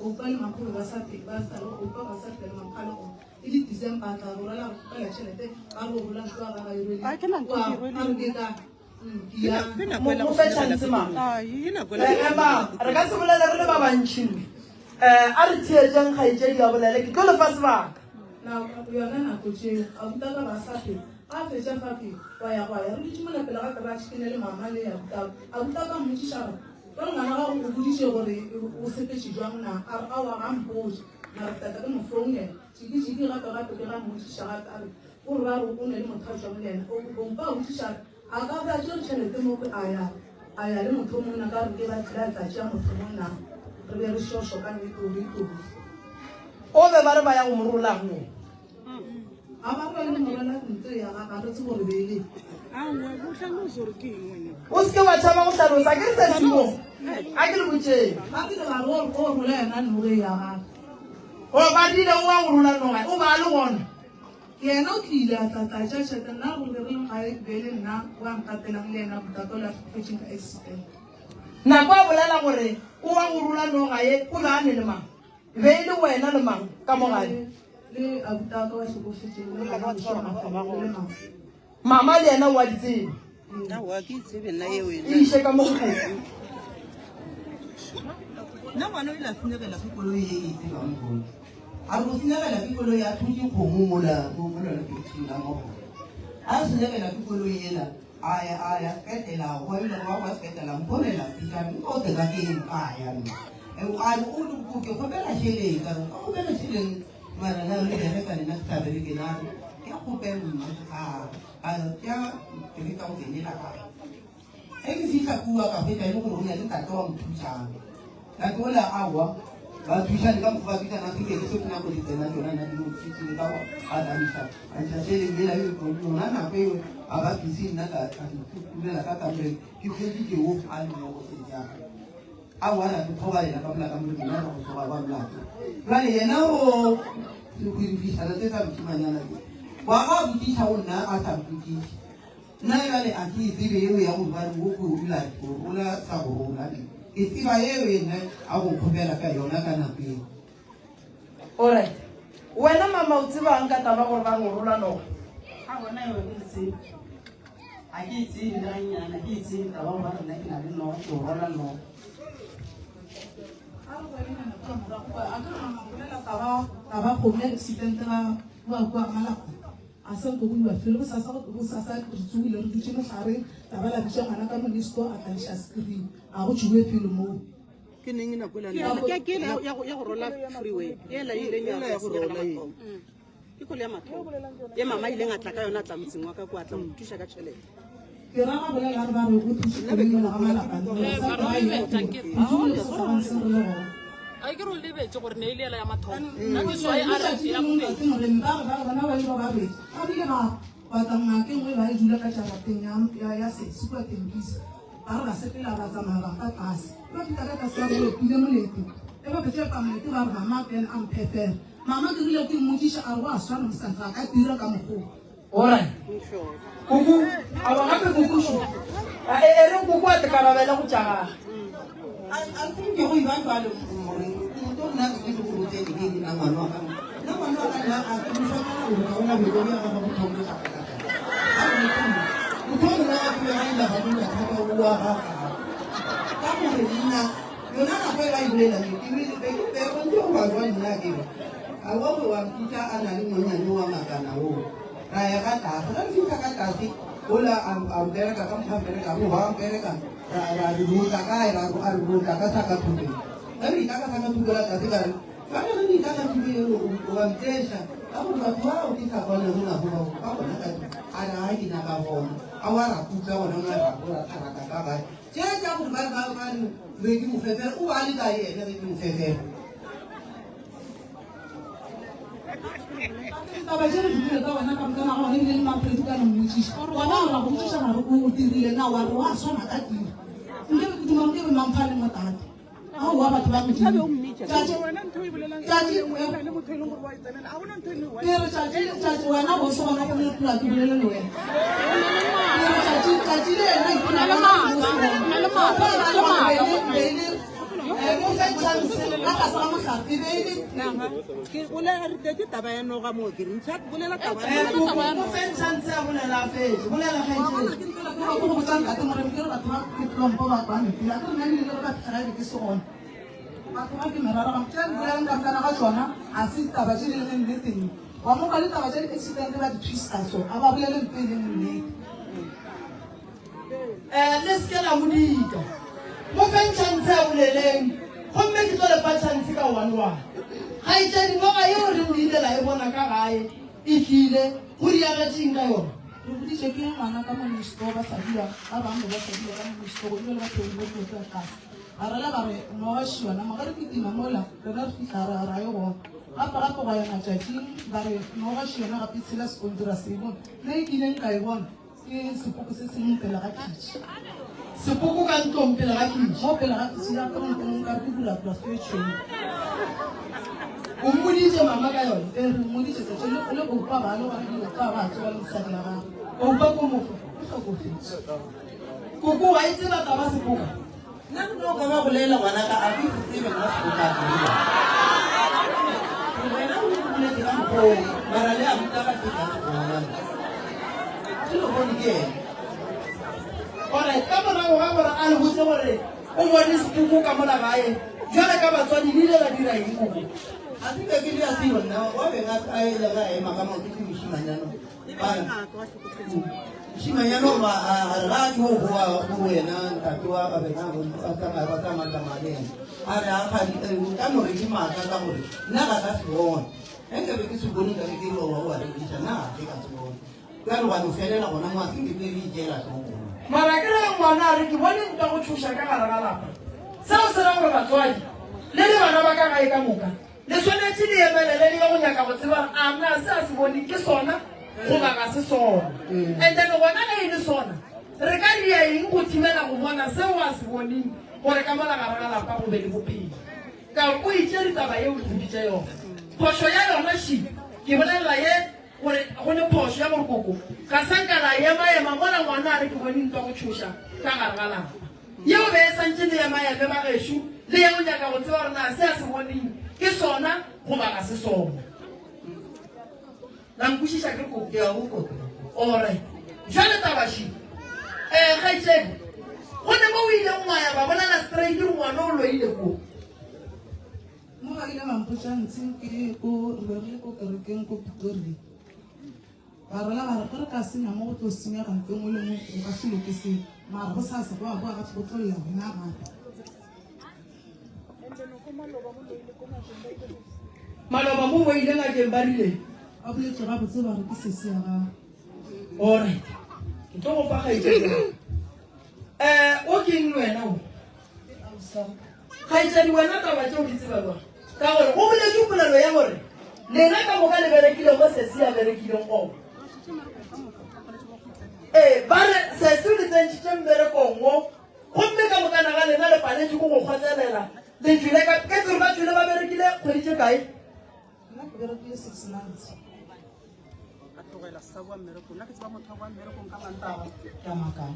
oupa le makgolo ba sa ba sa le oupa ba sa le makgolo go e le December a tla go rela go kgopela tšhelete ba re o rola ntlo ga ba e rwele a re ke ka Mo fe chance mama. Ema, re ka se bolele re le ba bantši mme. Eh, a re theetšeng kgaetšedi a bolele, ke tlo le fa sebaka. Nako yona nako tšeo, abuti ka ba sa phela. Ga a fetša fa pele, wa ya gwa ya. Re dutše mola pele ga garage ke ne le mama le abuti. Abuti ka mmotšiša gore, Bjale ngwana gago o boditše gore o sepetše jwang na? A re, Aowa ga a mpotše. Mara ke tla tla ke mo founela. Jiki-jiki gape gape ke ga mmotšiša gape a re, O re ba re o ne le motho a jwang le yena? Oupa a botšiša a re, A ka be a tšere tšhelete mo a ya a ya le motho monna ka re ke ba tlile a tla tšea motho monna re be re šošo ka nnete o re itobile. O be ba re ba ya go mo rola go. A ba re ba le mo rola ntlo ya ga ga re tsebe gore be e le. O se ke wa tšhaba go hlalosa ke re se mo a ke le botšeng. Ba tlile ba re o rola yena noge ya gagwe. O ba rile o wa go rola noga o ba le gona. Yena o tlile a tla tla tšea tšhelete nna gore be re le gae be le nna wa nkatelang le yena botate o le a hlokofetšeng ka accident. Nako a bolela gore o wa go rula noga ye o be a ne le mang? E be e le wena le mang ka mo gae? Le abutaka wa hlokofetšeng le ngwana wa Mafelo le mama. Mama le yena o a di tseba. Aowa ke tsebe nna eo e iše ka mo go kgomo. Nna ngwana o ile a senyegela ke koloi e e tsebang gone. A re go senyegela ke koloi a thutše kgomo mola mo mola lekeitšheng la mogo. A senyegela ke koloi ela a ya a ya seketela go ile go ba kwa seketela mponela pitša o teka ke eng a ya nna. A re o ke kgopela šeleng ka re o ka kgopela šeleng Mara na le bereka lena ke sa bereke na re ke a kgopela mma a a ya ke le ka go kenela ka ge ke fihla kua ka hwetša e le gore o na le tate wa mo thusang tate ola aowa Ba thušane ka mokgwa ba thušana se ke se nako di tsena tšona nna di mo thusitse ka go a tsamisa a ntšha tšheleng yela e yona nako eo a ba busy nna ka ka itulela ka kamoreng ke hweditše wo a le mo go sejana a wa ra tloga yena ka mola ka mo nna go tloga ba molato jwale yena o sekhwirifišana se sa mošimanyana se wa ga botšiša go nna a sa mpotšiše Nna bjale a ke e tsebe yeo ya gore ba re wo ke o dula o rola sa go rola. Ke tseba yeo yena a go kgopela ka yona ka nako eo. Alright. Wena mama o tsebang ka taba gore ba re o rola noga? A bona eo ke e tsebe. A ke e tsebe le gannyane, ke e tsebe taba gore ba re nna ke na le noga, ke o rola noga. A re boelenyana kua morago kua, a ke re mama bolela taba taba kgomo ya accident ga kua kua Malapa. A se nko go iwa felo. Bosasa, bosasa re tsogile re dutše mohlareng, la ba la bitša ngwana ka monisto a tla iša screen. A go tšwiwe felo moo. Ke neng nako ela? Ke ke ela ya go ya go rola freeway. Ela e ileng ya go rola e. Ke koloi ya mathomo. Ye mama ileng a tla ka yona a tla motseng wa ka kwa a tla mo thuša ka tšhelete. Ke ra ga bolela re ba re o thuše koloi mola ga malapa. Re sa ke ba ile re tsogile bosasa ba ntshe re le gona. A ke re o lebetše gore ne e le ela ya mathomo. That is why a re ya bobedi. Ntate Moremi ba re ba re bona ba ile ba ba bedi ba bile ba ba tla ngaka e nngwe ba e dula ka jarateng ya ya ya sesi kua Tembisa ba re ba sepela ba tsamaya ba ka tlase ba fihla ka tlase ba re epile molete e ba fetša epa molete ba re mama Ben a mphefela mama ke rile ke mmotšiša a re wa swana mosadi ga ka dira ka mokgwa Alright. Kuku, a ba gape kuku šo. A e e re kuku a tekarabele go tša gage. A think go iba jwale gore motho nna ke ke go botse ke ke nna ngwana wa ka. Nna ngwana wa ka nna a ke mo hlokomela gore ga ona boiko bja gagwe bo thomile ga ka. Motho o mongwe a ke ga ila ga dula thata o wa ga ga. Ka gore nna yona nako e ba e bolelang ke be ke be go ntse go ba jwa nna ke re. A wa go wa mpitsa a na le monnyane wa ngakana oo. Ra ya ka tlase, ge re fihla ka tlase ola a a mpereka ka mokgwa mpereka go ba mpereka ra ra re rotla kae ra a re rotla ka sa ka thokeng. Ge re itla ka sa ka thoko la tlase ka re jwale ge re itla ka thoko eo o wa ntleša ka gore batho bao ke sa kwanego nabo bao ba bona ka a re a ke nyaka bona a wa ra kutla gona mo ra go ra tharaka ka gae tše tša gore ba re ba ba re be ke mo fefela o ba le kae ene ge ke mo fefela. Ditaba tše re di kwele ka wena ka moka na gona ebile le Manfred ka no mmotšiša. Gona ra go botšiša ra re o dirile na wa re wa swana ka tiro. Nke be ke duma nke be Mampha le mo tate. Aowa batho ba Modimo. Tšatši tšatši ke re tšatši tšatši wena boso gona go le pula ke bolele le wena. Ke re tšatši tšatši le yena ipona le maatla. Mo fe chance ka tlase ga mohlare e be e le Ke bolela re tletse taba ya noga moo ke re ntšha bolela taba ya noga. Mo fe chance ya bolela a fetše. Bolela kgaetšedi. Ke ke go botsa ntate Moremi ke re batho ba ke tlompo ba ba mpila ke re nna ebile le ba fitlhela e be ke se gona. Batho ba ke merara ga tše re bolelang ka mokana ga tšona ga se ditaba tše di leng nneteng. Wa mo kwa ditaba tša di-accident ba di twista so a ba bolele ntho e leng nnete. Eh, le se ke la mo dika. Mo feng chance a boleleng, gomme ke tlo le fa chance ka one one. Kgaetšedi, noga yeo re le ile la e bona ka gae e tlile, go diagetšeng ka yona? Re boditšwe ke ngwana ka mo next door ba sa dula, ba bangwe ba sa dula ka mo next door, ebile ba theogile dilo tsa tlase. Ba rela ba re noga še yona, mo ge re kitima mola, rena re fihla ra ra e bona. Gape gape gwa ya matšatšing ba re noga še yona gape e tshela sekontiri ra se e bone. Nna e kileng ka e bona. Ke sepoko se sengwe pele ga khitšhi. Sepoko ka ntlong pele ga khitšhi. Mo pele ga khitšhi ya apere ntlo nka re ke bulapula se e tšhweu. O mmoditše mama ka yone? Ee, re mmoditše tšatši le le oupa ba le gona le oupa ba tsoga le mosadi wa gagwe. Oupa ko mofa? O hlokofetše. Koko wa e tseba taba sepoka? Nna ke no ka ba bolela ngwanaka a ke se tsebe nna sepoka ke eng. Wena o boletse ka mokgwa oo mara le a ruta batho ka se bona. Ke lo bone ke ena. Alright, ka morago ga gore a le botse gore o bone sepoko ka mola gae, jwale ka batswadi le ile la dira eng koko? A se ka ke dira selo nna wa beng a a ile ga ema ka maoto ke mošimanyana. Mošimanyana o ba a re ga a tšo goa go wena ntate wa ba bena ba tsamaya ba tsamaya tsamaya le ena. A re a kgadi ka no re ke maaka ka gore nna ga ka se bona. Ge nka be ke se bone nka be ke re wa wa rekiša nna ga ke ka se bona. Bjale gwa no felela gona mo a se nke ke re itšeela hlogong. Mara ke re ngwana a re ke bone ntwa go tšhoša ka gare ga lapa. Seo se ra gore batswadi. Le le bana ba ka gae ka moka, le swanetše le emelele le ye go nyaka go tseba gore a na se a se boneng ke sona goba ga se sona. And then gona ge e le sona, re ka dira eng go thibela go bona seo a se boneng gore ka mola gare ga lapa go be le bophelo? Ka gore o itšere taba yeo le boditše yona. Phošo ya yona še, ke bolelela ye gore go ne phošo ya gore koko ga sa nka la ema-ema mola ngwana a re ke bone ntwa go tšhoša ka gare ga lapa. Yeo be e santše le ema-eme bagešo le ye go nyaka go tseba gore na se a se boneng ke sona goba ga se sona. La nkwešiša ke koko? Ke a go koko. Alright. Jwale taba še. Eh, kgaetšedi, go ne mo o ileng wa ya ba bolela straight gore ngwana o loile ko. Mo ba ile ba mpotša ntshe ke ko re be re le ko kerekeng ko Pretoria. Ba rela ba re ge re ka senya mo go tlo senyega ntlo nngwe le nngwe go ka se loke selo. Mara go sa se go a boa gape go tlo lla rena gape. Maloba mo bo ile ngakeng ba rile. Ba boletše gabotse ba re ke sesi ya gago. Alright. Ke tlo go fa kgaetšedi. Eh, o ke eng le wena o? Kgaetšedi wena taba tše o di tseba jwang? Ka gore go boletšwe polelo ya gore lena ka moka le berekile mo sesi a berekileng gona. Ee, ba re sesi o le tsentšhitše mmerekong wo gomme ka moka naga lena le paletše ke go kgotlelela. Le tšwile ka ke tsere ba tšwile ba berekile kgwedi tše kae? Nna ke berekile 6 months. Ka tlogela sa boa mmerekong. Nna ke tseba motho wa boa mmerekong ka Mantaga. Ke a makala.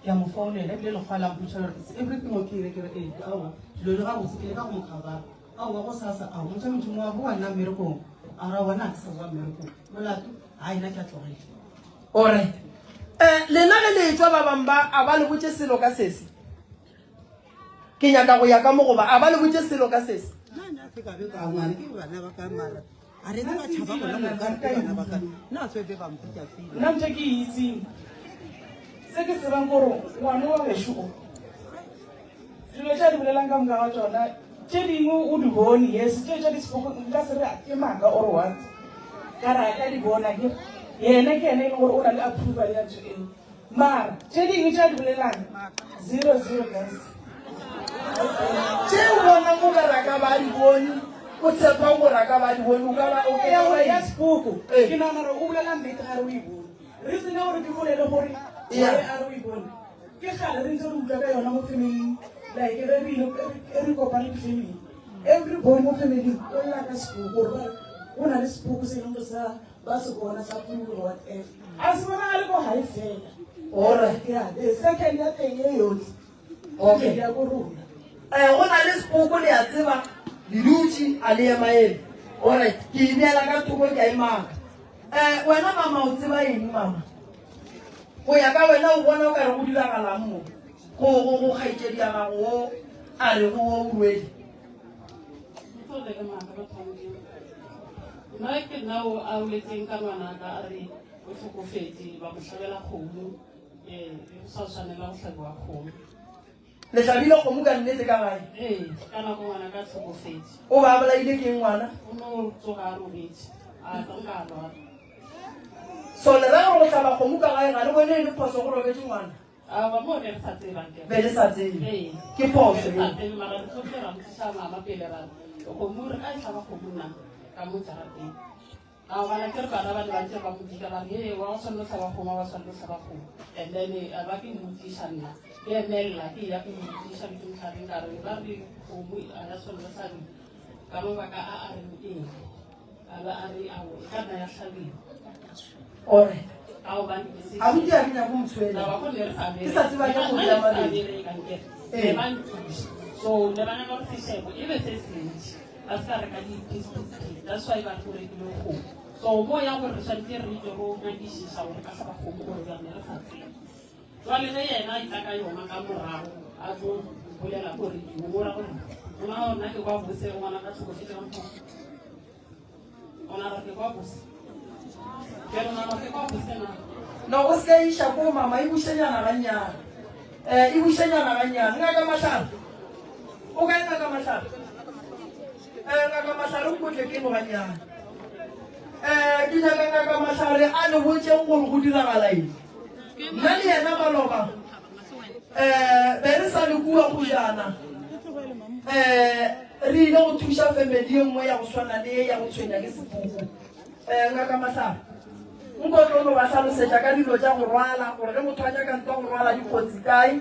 Ke a mo founela ebile lekgwa la mpotša gore is everything okay ge ke re ee aowa dilo di gabotse ke leka go mo cover-a. Aowa gosasa ao motho wa Modimo wa boa nna mmerekong? A re aowa nna ga ke sa boa mmerekong. Molato? Hai nna ke a tlogela. Alright. Eh, lena ge le etšwa ba bang ba a ba le botše selo ka sese? Ke nyaka go ya ka mo goba a ba le botše selo ka sese? Nna nna se ka be ka ngwana ke bana ba ka mara a re ba tšhaba gona mo ka ke bana ba ka nna se be ba mpitša fela. Nna ntho ke e itseng se ke tsebang gore ngwana wa gešo o dilo tše a di bolelang ka moka ga tšona tše dingwe o di bone yes tše tša disepoko nka se re ke maaka or what ka re a ka di bona ke yena ke yena e leng gore o na le approval ya ntho eo Mara tše dingwe tše a di bolelang 00 guys. Tše o bonang o ka re a ka ba a di bone, o tshepang gore a ka ba a di bone, o ka ba o Ya gore ya sepoko ke nagana gore o bolela nnete ga re o e bone. Reason ya gore ke bolele gore Yeah. why a re o e bone ke kgale re ntse re utlwa ka yona mo family like ge re ile re kopane di family everybody mo family o lla ka sepoko gore ba re go na le sepoko se e leng gore sa ba se bona sa pula whatever a se bonagale ko gae fela Alright. ya the second ya teng e yotlhe Okay. ya ko rona Eh, go na le sepoko le a tseba le dutše a le emaeme. Alright, ke e beela ka thoko ke a e maka. Eh, wena mama o tseba eng mama? Go ya ka wena o bona o ka re go diragalang mo go go go kgaetšedi ya gago o a re go o rwele. Nna ke nna o a boletseng ka ngwanaka a re o hlokofetše ba mo hlabela kgomo um go sa tshwanela go hlabiwa kgomo. Le hlabile kgomo ka nnete ka gae? Ee, ka nako ngwanaka a hlokofetše. O ba bolaile ke eng ngwana? O no tsoga a robetše a tla nka a lwala. So le ra gore go hlaba kgomo ka gae ga le bone e le phoso go robetše ngwana? Aowa, moo be re sa tsebe akere. Be le sa tsebe. Ee. Ke phošo Be re sa yeo. tsebe, mara re tlogile ra botšiša mama pele ra re, kgomo re ka e hlaba kgomo na ka mo jarateng. Aowa, la kere bana ba ne ba ntse ba mo dika ba re, hee, wa go swanelo hlaba kgomo, wa swanelo hlaba kgomo. And then a ba ke mmotšiša nna, ke emelela ke ya go mmotšiša ke mohlabeng ka re, ba re kgomo a ya swanelo hlabiwa ka mabaka a a reng eng. A ba a re, Ao, e ka nna ya hlabiwa. Ore. Ka gobane ke se. Abuti a ke nyako motshwela. Taba go ne re sa Ke sa tseba ke go ya mabedi. Ee. Ne ba nthuša. So ne ba nyaka gore sešebo e be se sentši. Ba se ka reka di-piece piece piece. That's why ba re go rekilwe kgomo. So mo ya gore re swanetše re itse go nyakišiša gore ka hlaba kgomo gore bjang ne re sa tsebe. Jwale ge yena a itla ka yona ka morago a tlo bolela ko radio mo ra gore o nagana gore nna ke kwa bose ngwana ka tlhokofetše ka mokgwa o nagana gore ke kwa bose ke re nagana gore ke kwa bose na No o se ka iša ko mama e bušenyana gannyane. Eh e bušenyana gannyane. Ngaka Mahlare. O kae ngaka Mahlare? Eh ngaka Mahlare o kotle ke mo gannyane. Eh ke nyaka ngaka Mahlare a le botšeng gore go diragala eng. Nna le yena maloba um be re sa le kua kgojana um Re ile go thuša family ye nngwe ya go swana le ye ya go tshwenya ke sepoko. Eh, Ngaka Mahlare, nko tlo no ba hlalosetša ka dilo tša go rwala, gore ge motho a nyaka ntwa go rwala dikotsi kae,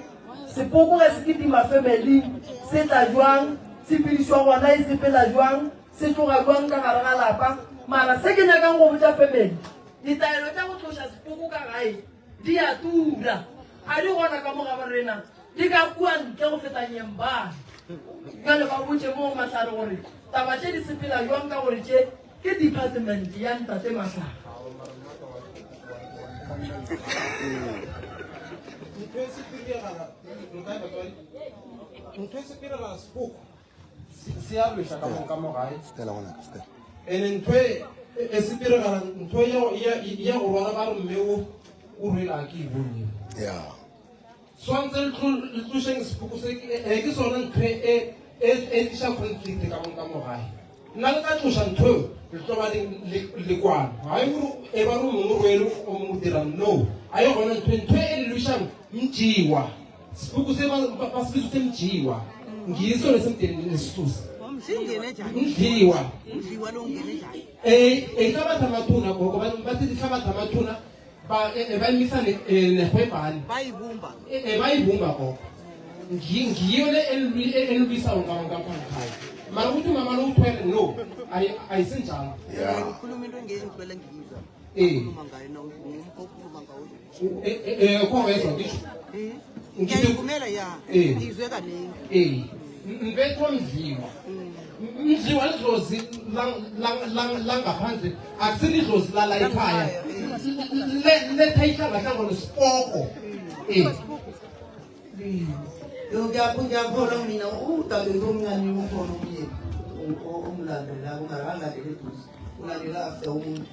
sepoko ge se kitima familing se tla jwang, tshepedišo ya gona e sepela jwang, se tloga jwang ka gare ga lapa. Mara se ke nyakang go botša family, ditaelo tša go tloša sepoko ka gae di a tura, ga di gona ka mo gabo rena. Di ka kua ntle go feta Nyembane. Bjale ba botše moo Mahlare gore taba tše di sepela bjang ka gore tše ke department ya Ntate Mahlare. Ntho e sepiregala nkae batswadi? Ntho e sepiregala sepoko se a lweša ka mo ka mo gae. Stella ngwanaka, Stella. Ene ntho e e sepiregala ntho ya ya go rwala ba re mme o o rwele a ke e bone. Yeah. Swantse le tlo le tlošeng sepoko se ke e ke sona ntho e e e tliša conflict ka mo ka mo gae. Nna le ka tloša ntho eo le tlo ba le le le kwano. Ga e gore e ba re o mongwe rwele o mongwe o dirang no. A e gona ntho ntho e le lwešang mjiwa. Sepoko se ba ba se bitsitse mjiwa. Ngiso le semteng le suse. Mdliwa. E e hlabatha mathuna gogo ba ba tse di hlabatha mathuna Ba e, e, ba emisa ne, e, nehwebhane. Bayibumba. E, e, bayibumba gogo. Ngi- Ngiyo le elwi- e- elwisayo ngamaphankhaya. Mara ukuthi umama lo uthwele no, ayi- ayisinjalo. Yeah. Ngikhuluma into engeke ngiyizwa. Eh. Ukhuluma ngayo na ukhuluma ngawo. E- e- e, kho wezwa ngisho. Eh. Ngithi- Ngiyayivumela ya. Eh. Ngizwe kaningi. Eh. Mbethwa mdliwa. Mdliwa lidlozi langaphandle akusilidlozi lala ekhaya. Letha ihlangahlangano sipoko. Eh. Yo ngiyakholwa mina udadewethu omncane ukhona omunye omlandelako mara angalandeli eduze ulandela after umuntu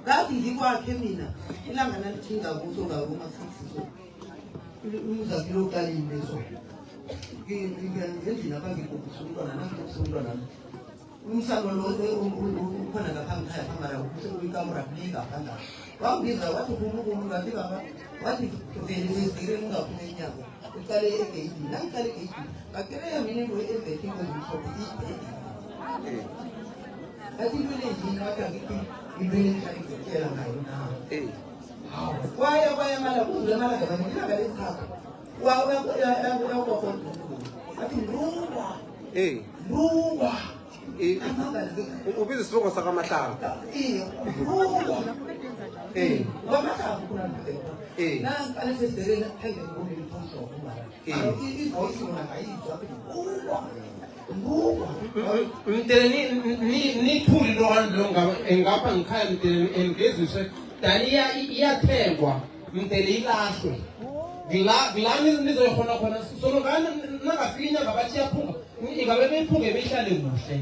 ngathi ngikwakhe mina ilanga nalithinga kuso ngakoma-six so umzakile uqalile so ngendlini apha ngigugisa umntwana nangigugisa umntwana umsalo lo ukhona ngapha ngikhaya phamara uyikamura ngapha ngapha wangibiza wathi khulukhulu ngathi baba wathi vele sezigire ungaphuma emnyango uqale egeyidini nangiqale egeyidini ngakereya mina into ebhethe into ezimhlophe ibhedi ngathi into le yini wathi angithi into le ngihlale ngikutshela ngayo na hawu kwaya kwaya mala kudlula amalanga mane ilanga lesithathu athi mrungwa mrungwa Ubiza isibongo sakwaMahlangu. Iye, mrungwa Eh. kwaMahlangu khona Eh. nangiqale sesideleni phenge ngibone lithomhlophe mara ivoice yona ngayizwa mrungwa mrungwa Mtele ni ni ni thuli lo lo ngapha ngikhaya mtele engeziswe dani iya iyathengwa mtele ilahlwe. Ngila ngila nizoyikhona khona solo ngani nangafika inyanga bathi iyaphunga ingabe beyiphunge beyihlale kuhle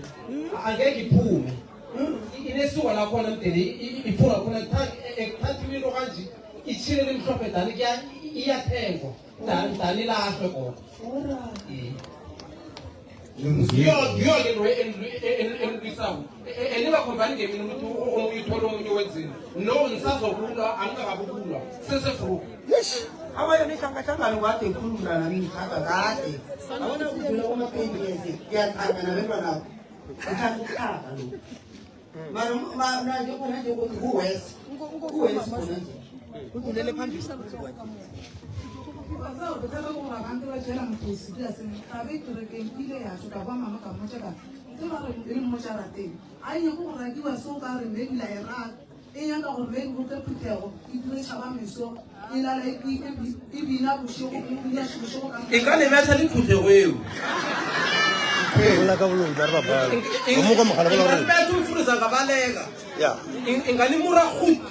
angeke iphume inesuka lakhona mdeni iphunga khona ekuthathiwe into kanje itshile limhlophe dani iyathengwa dani ilahlwe gogo ngiyo-ke into elwisako eningakhombani ngemini ukuthi omunye uthole omunye wenzeni no nisazokulwa angikakabukulwa sesefruka Awa yona ihlangahlangano kade ikhuluma nami ngithanda kade. Abona kudlula kuma-ten years ngiyathanda nabentwana ngithanda ukuthanda lo. Mara manje khona nje ukuthi ku-west. Ku-west khona nje. Kudlulele phambili. Bothata ke gore abantu ba jela mokgosi polaseng ga be kerekeng ile ya tšo ka kwa mama ka mmotša ka tse ba re e le mmotša rateng a e nyake go rakiwa seo ka re maybe la e rata e nyaka gore maybe go tle phuthego e dire tšhaba meso e lala e e bina bošego e bina bošego ka e ka lebetha le phuthego eo Bolela ka boloi ba re ba bala. O mo kwa mogala bola gore. Ingalibetha umfundisi angabaleka Ya. Ingalimura gut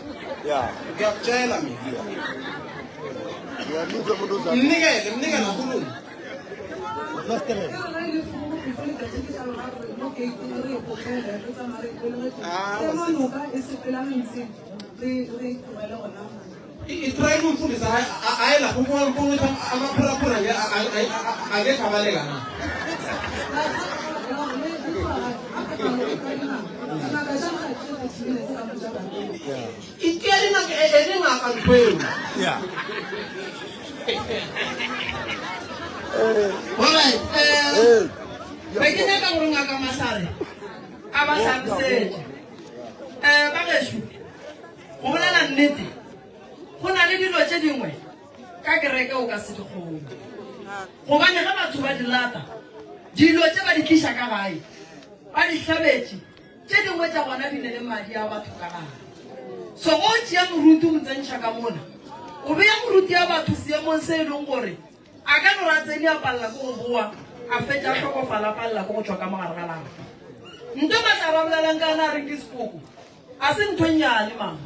Ya. ngiyakutshela mina Ya mutwe motho o mnikele mnikele akhulume Flastere. Itrayini umfundisi aye lapho ubona ukuthi amaphuraphura angekhe abaleka na Ikeli elingaka ntho Yeah. All right. Hey. Be ke nyaka gore Ngaka Mahlare a ba hlalosetše. Um bagešo, go bolela nnete, go na le dilo tše dingwe ka kereke o ka se di kgone. Gobane ge batho ba di lata, dilo tše ba di tliša ka gae, ba di hlabetše, tše dingwe tša gona di ne le madi a batho ka gare. So ge o tšea moruti o mo tsentšha ka mola, o bea moruti ya batho seemong se e leng gore A ka no re a tsene a palela ke go boa, a fetša a hlokofala a palela ke go tšwa ka mo gare ga lapa. Nto Mahlare a bolelang ka yona a reng ke sepoko, a se ntho e nnyane mama.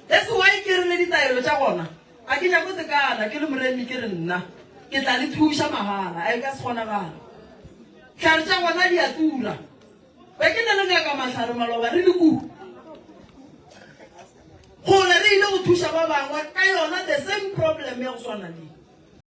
That's why ke re le ditaelo tša gona a ke nyako tekana ke le moremi ke re nna ke tla le thuša mahala, a e ka se kgonagale. Hlare tša gona di a tura. Be ke na le ngaka Mahlare maloba re le kua kgole re ile go thuša ba bangwe ka yona the same problem ya go swana le.